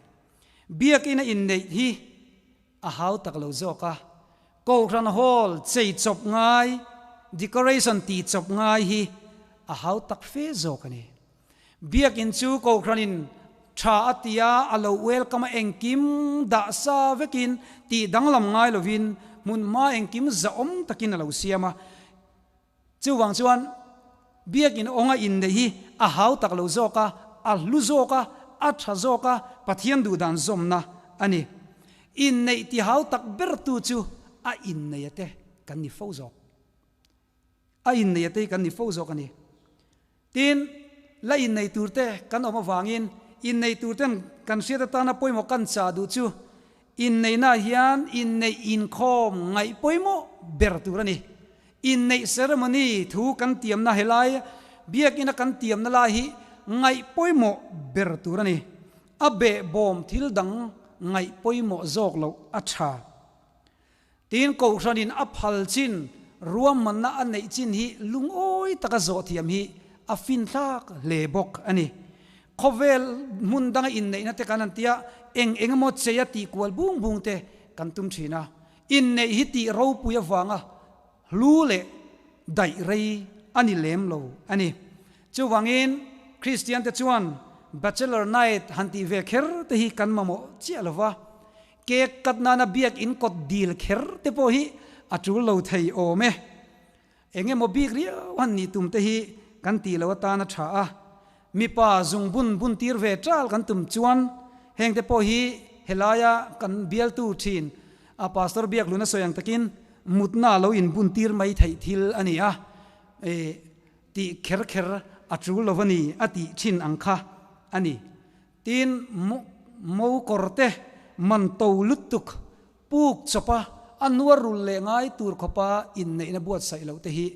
Biak ina inneih hi a hau tak lo zawk a, kohhran hall chei chawp ngai, decoration tih chawp ngai hi a hau tak fe zawk a ni. Biak in chu kohhranin ṭha a tia, a lo welcome a, engkim dah sa vekin tih danglam ngai lovin hmun hma engkim zahawm takin a lo siam a. Chuvang chuan biak inhawnga inneih hi a hau tak lo zawk a, a hlu zawk a, a ṭha zawk a, Pathian duh dan zawmna a ni. Inneih ti hau tak bertu chu a inneia te kan ni fo zawk. A inneia te kan ni fo zawk a ni. Tin, la innei tur te kan awm avangin, innei tur ten kan hriat atana pawimawh kan chah duh chu, inneihna hian inneih inkhawm ngaih pawimawh ber tur a ni. Inneih ceremony thu kan tiamna, helai biak ina kan tiamna lai hi ngaih pawimawh ber tur a ni. A beh bawm thil dang ngaih pawimawh zawk loh a ṭha. Tin, kohhranin a phal chin, ruahmanna a neih chin hi lungawi taka zawh thiam hi a finthlak hle bawk a ni. Khawvel hmun danga inneihna te kan han tia, eng eng emaw cheia tih kual bung bung te kan tum ṭhin a. Inneih hi tih ropui avanga hlu leh daih rei a ni lem lo a ni. Chuvangin Kristian te chuan bachelor night han tih ve kher te hi kan mamawh chiah lo va. Cake cut nana biak in kawt dil kher te pawh hi a tul lo thei awm e. Eng emaw bik riau han ni tum te hi kan tih lo atana ṭha a. Mipa zungbun bun tir ve tal kan tum chuan, heng te pawh hi helaia kan bialtu ṭhin a, Pastor Biakluna sawi ang takin mutna lo inbun tir mai theih thil a ni a. E, tih kher kher a tul lo a ni, a tih ṭhin ang kha a ni. Tin mo, mo kawr te man to lutuk, puk chawpa a hnuah rul le ngai tur khawpa inneihna buatsaih lo te hi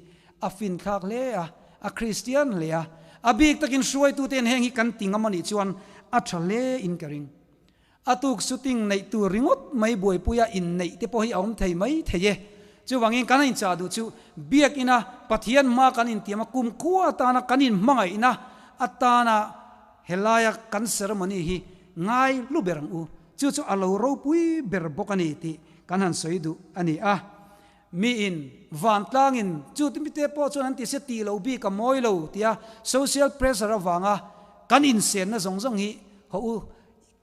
a finthlak hle a, a Kristian hle a, a bik takin hruaitute heng hi kan ti ngam a nih chuan a ṭha hle in ka ring. A tuk shooting neih tur ringawt mai buaipuia inneih te pawh hi a awm thei mai thei e. Chuvangin kan inchah duh chu biak ina Pathian hma kan intiam a, kumkhua atana kan inhmangaihna atana helaia kan ceremony hi ngai hlu ber ang u. Chu chu a lo ropui ber bawk a ni tih kan han sawi duh a ni a. Miin vantlangin chu mite pawh chuan an ti se tih lo bik a mawi lo tia social pressure avanga kan insenna zawng zawng hi ho u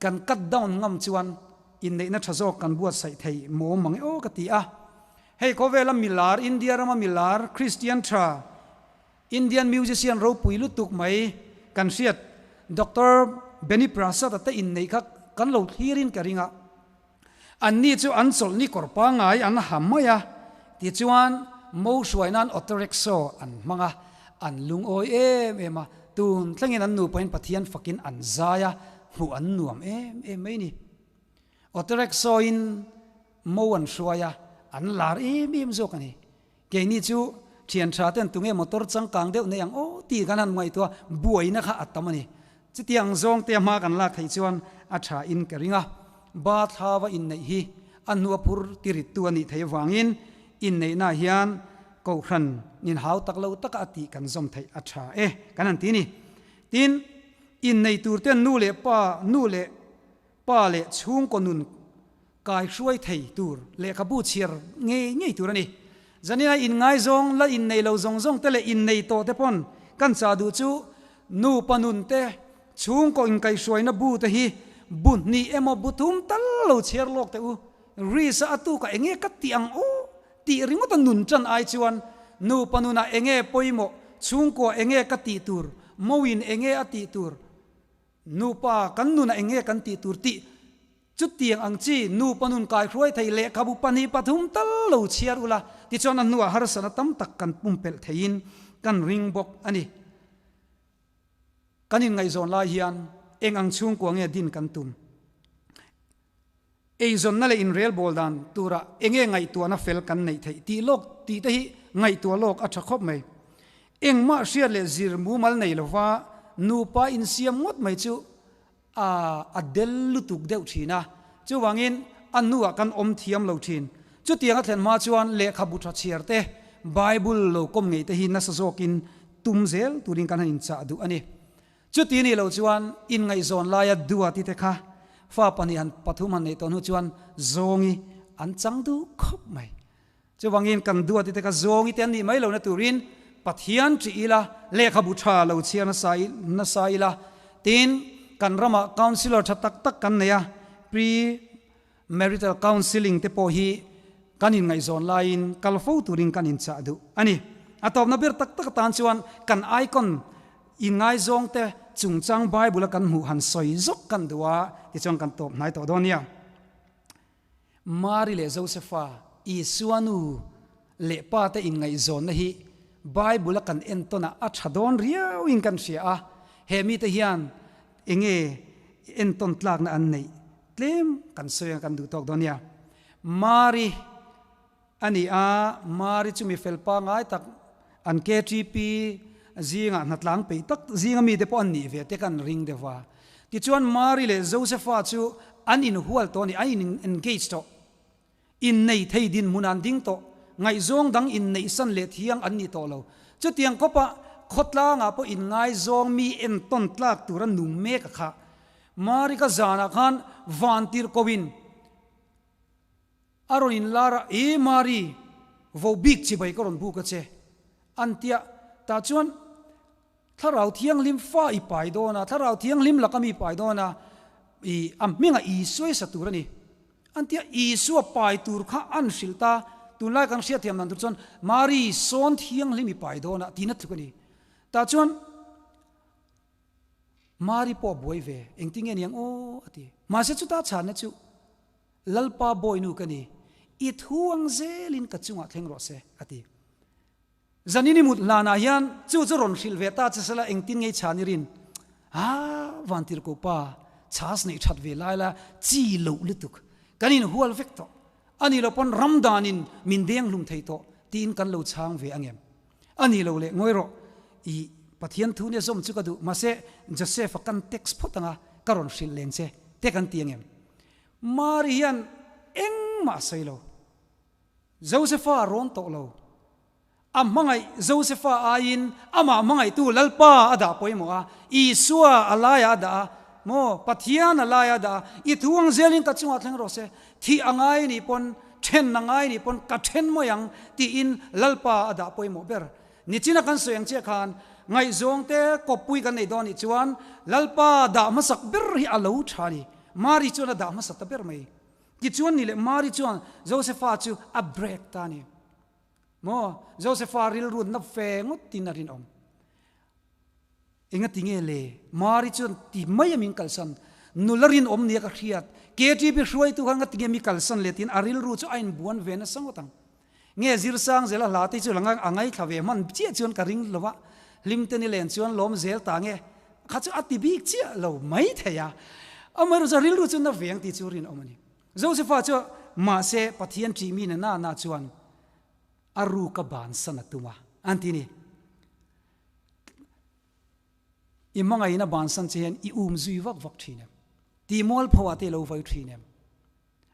kan cut down ngam chuan inneihna ṭha zawk kan buatsaih thei mawm mang e aw ka ti a. Hei khawvela milar, India rama milar, Kristian ṭha, Indian musician ropui lutuk mai kan hriat Doctor Benny Prasad-a te inneih kha kan lo thlirin ka ring a. Anni chu an chawlhni kawr pangngai an ha mai a, tichuan mo hruai nan auto rickshaw an hmang a, an lungawi em em a, tun thlengin an nupain Pathian fakin an zai a, hmuh an nuam em em mai ni. Auto rickshaw-in mo an hruai a, an lar em em zawk a ni. Keini chu ṭhian ṭha ten tunge motor changkang deuh nei ang aw ti kan han ngaihtuah, buaina kha a tam a ni. Chutiang zawng te hma kan lak thei chuan a ṭha in ka ring a. Bathlava inneih hi a hnuah phur ti rittu a nih theih avangin inneihna hian kohhran inhau tak lo taka a tih kan zawm theih a ṭha e kan han ti ni. Tin, innei tur ten nu leh pa, nu leh pa leh chhungkaw nun kaihruai thei tur lehkhabu chhiar ngei ngei tur a ni. Zanina inngaizawng la innei lo zawng zawng te leh innei tawh te pawn kan chah duh chu nupa nun te chhungkaw inkaihruaina bu te hi bu hnih emaw bu thum tal lo chhiar lawk teh u. Risa a tuka eng nge ka tih ang aw tih ringawt a nun ṭan ai chuan nupa nuna eng nge pawimawh, chhungkua eng nge ka tih tur, moin eng nge a tih tur, nupa kan nuna eng nge kan tih tur tih, chutiang ang chi nupa nun kaihruai thei lehkhabu pahnih pathum tal lo chhiar ula, tichuan a hnuah harsatna tam tak kan pumpelh theiin kan ring bawk a ni. Kan inngaihzawn lai hian eng ang chhungkua nge din kan tum? Eizawnna leh inrelbawl dan tura eng nge ngaihtuahna fel kan neih theih tih lawk, tih te hi ngaihtuah lawk a ṭha khawp mai. Engmah hriat leh zir mumal nei lova nupa insiam ngawt mai chu a, a del lutuk deuh ṭhin a. Chuvangin a hnuah kan awm thiam lo ṭhin. Chutianga thlen hma chuan lehkhabu ṭha chhiar te, Bible lo kawm ngei te hi nasa zawkin tum zel turin kan han inchah duh a ni. Chuti ni lo chuan inngaihzawn laia duati te kha fa pahnih han pathum han neih tawh hnu chuan zawngi an chang duh khawp mai. Chuvangin kan duati te kha zawngi te an nih mai lo na turin Pathian ṭih ila, lehkhabu ṭha lo chhiar nasa i, nasa ila. Tin, kan rama counsellor ṭha tak tak kan nei a, pre marital counselling te pawh hi kan inngaihzawn laiin kal fo turin kan inchah duh a ni. A tawpna ber tak tak atan chuan kan icon inngaizawng te chungchang Bible-a kan hmuh han sawi zawk kan duh a, tichuan kan tawp hnai tawh dawn nia. Mari leh Josepha, Isua nu leh pa te inngaihzawnna hi Bible-a kan entawn a, a ṭha dawn riauin kan hria a. He mite hian eng nge entawn tlakna an neih tlem kan sawi ang kan duh tawk dawn nia. Mari a ni a, Mari chu mi fel pangngai tak, an K T P zinga hnatlang peih tak zinga mite pawh an nih ve te kan ring deuh a. Tichuan Mari leh Josepha chu an inhual tawh a ni, an in engage tawh. Innei thei dinhmun an ding tawh, ngaihzawng dang inneihsan leh thiang an ni tawh lo. Chutiang khawpa khawtlangah pawh inngaizawng mi entawn tlak tura nung mek a kha. Mari kha zanah khan vantirhkohin a rawn inlar a, "E Mari, vo bik chibai ka rawn buk a che," an tia. Tah chuan, "Thlarau Thianghlim fa i pai dawn a, Thlarau Thianghlim laka mi pai dawn a, i, a hminga Isua i sa tur a ni," an tia. Isua pai tur kha an hrilh ta, tunlai kan hriatthiam dan tur chuan, "Mari, sawn thianghlim i pai dawn a," tina tluk a ni. Tah chuan, Mari pawh a buai ve, "Engtin nge ni ang aw?" a ti. "Mahse, chuta chhanna chu Lalpa bawinu ka ni, i thu ang zelin ka chungah thleng rawh se," a ti. Zanin i mut hlana hian chu chu rawn hrilh ve ta che sela, engtin nge i chhan i rin? A, vantirko pa, chas nei that ve lai la, chi lo lutuk. Kan inhual vek tawh. A ni lo pawn ram danin min deng hlum thei tawh, tiin kan lo chhang ve ang em? A ni lo le, ngawi rawh, i Pathian thu nge zawm chu ka duh, mahse, Joseph-a kan text phawt anga, ka rawn hrilh leng che, te kan ti ang em? Mari hian engmah sawi lo. Joseph-a rawn tawh lo. A hmangaih Joseph-a aiin, ama hmangaihtu Lalpa a dah pawimawh a, Isua a laia a dah a, maw, Pathian a laia a dah a, i thu ang zelin ka chungah thleng rawh se, thih a ngai ni pawn, ṭhen a ngai ni pawn, ka ṭhen mawi ang, tiin Lalpa a dah pawimawh ber. Nichina kan sawi ang chiah khan, ngaihzawng te kawppui kan nei dawn nih chuan, Lalpa dah hmasak ber hi a lo ṭha a ni. Mari chuan a dah hmasa ta ber mai. Tichuan ni le, Mari chuan Joseph-a chu a break ta a ni. Maw, Joseph-a rilru na fe ngawtin a rinawm. Engatinge le, Mari chuan ti mai a min kalsan. Nula rinawm nia ka hriat. K T P hruaitu khan ngatinge mi kalsan le tiin a rilru chu a inbuan ve nasa ngawt ang. Nge zir sang zela hla te chu langa a ngaithla ve hman chiah chuan ka ring lo va. Hlim te ni len chuan lawm zel ta nge. Kha chu a ti bik chiah lo mai thei a. Amaherawhchu a rilru chu na ve ang ti chu rinawm a ni. Joseph-a chu, mahse, Pathian ṭih mi na na na chuan a ru ka bansan a tum a, an ti ni. I hmangaihna bansan che hian i um zui vak vak ṭhin em? Ti mualpho a te lo vai ṭhin em?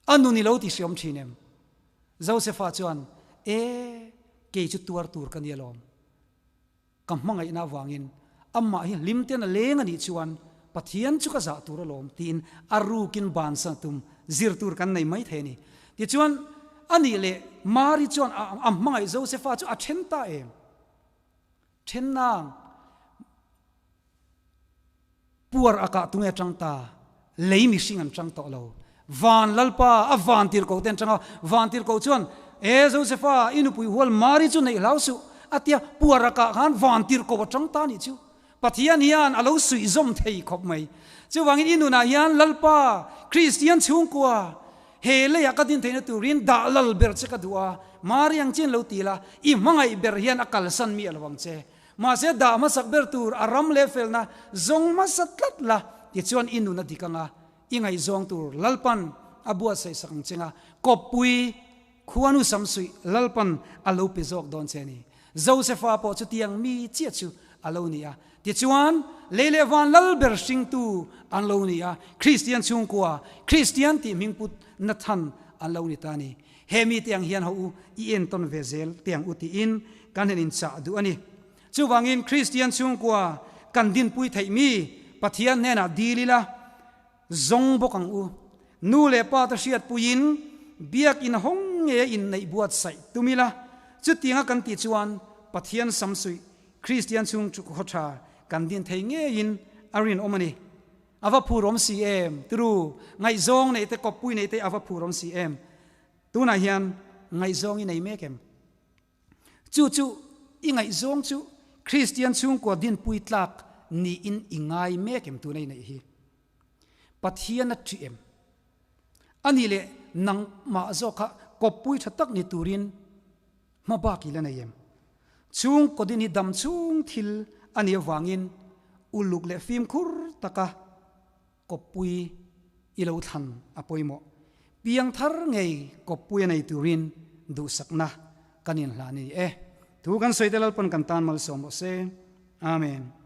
A nun i lo ti hreawm ṭhin em? Joseph-a chuan, e, kei chu tuar tur ka ni alawm. Ka hmangaihna avangin amah hi hlim ten a leng a nih chuan Pathian chu ka zah tur alawm, tiin a rukin bansan a tum, zir tur kan nei mai thei a ni. Tichuan, a nih leh, Mari chuan a, a hmangaih Joseph-a chu a ṭhen ta em. Ṭhen nang, puar a kah tu nge ṭang ta, lei mihring an ṭang tawh lo. Van Lalpa, a vantirko ten ṭang a, vantirko chuan, e Joseph-a, i nupui hual Mari chu neih hlau suh, a tia, puar a kah khan vantirko a ṭang ta nih chu. Pathian hian a lo suihzawm thei khawp mai. Chuvangin i nunah hian Lalpa, Kristian chhungkua, he leia ka din theihna turin dah lal ber che ka duh a, Mari ang chin lo ti la, i hmangaih ber hian a kalsan mi a lo ang che. Mahse, dah hmasak ber tur a ram leh felna zawng hmasa tlat la, tichuan i nun a dik ang a, i ngaihzawng tur Lalpan a buatsaih sak ang che a, kawppui, khuanu samsuih Lalpan a lo pe zawk dawn che a ni. Joseph-a pawh chutiang mi chiah chu a lo ni a. Tichuan, lei leh van lal ber hringtu an lo ni a. Kristian chhungkua, Kristian tih hming put na than an lo ni ta a ni. He mite ang hian ho u, i entawn ve zel teh ang u tiin kan han inchah duh a ni. Chuvangin Kristian chhungkua kan dinpui theih mi Pathian hnenah dil ila, zawng bawk ang u. Nu leh pa ta hriatpuiin biak in hawng ngeia inneih buatsaih tum ila. Chutianga kan tih chuan Pathian samsuih, Kristian chhungkua ṭha kan din thei ngeiin a rinawm a ni. A va phur awm si em, turu, ngaihzawng nei te, kawppui nei te a va phur awm si em. Tunah hian ngaihzawng i nei mek em? Chu chu i ngaihzawng chu Kristian chhungkua dinpui tlak niin i ngai mek em tuna i neih hi? Pathian a ṭih em? A ni leh nangmah zawk kha kawppui ṭha tak ni turin hmabak i la nei em? Chhungkaw din hi dam chhung thil a nih avangin uluk leh fimkhur taka kawppui i lo thlan a pawimawh. Piangthar ngei kawppui a nei turin duhsakna kan inhlan a ni e. Thu kan sawi te Lalpan kan tan malsawm rawh se. Amen.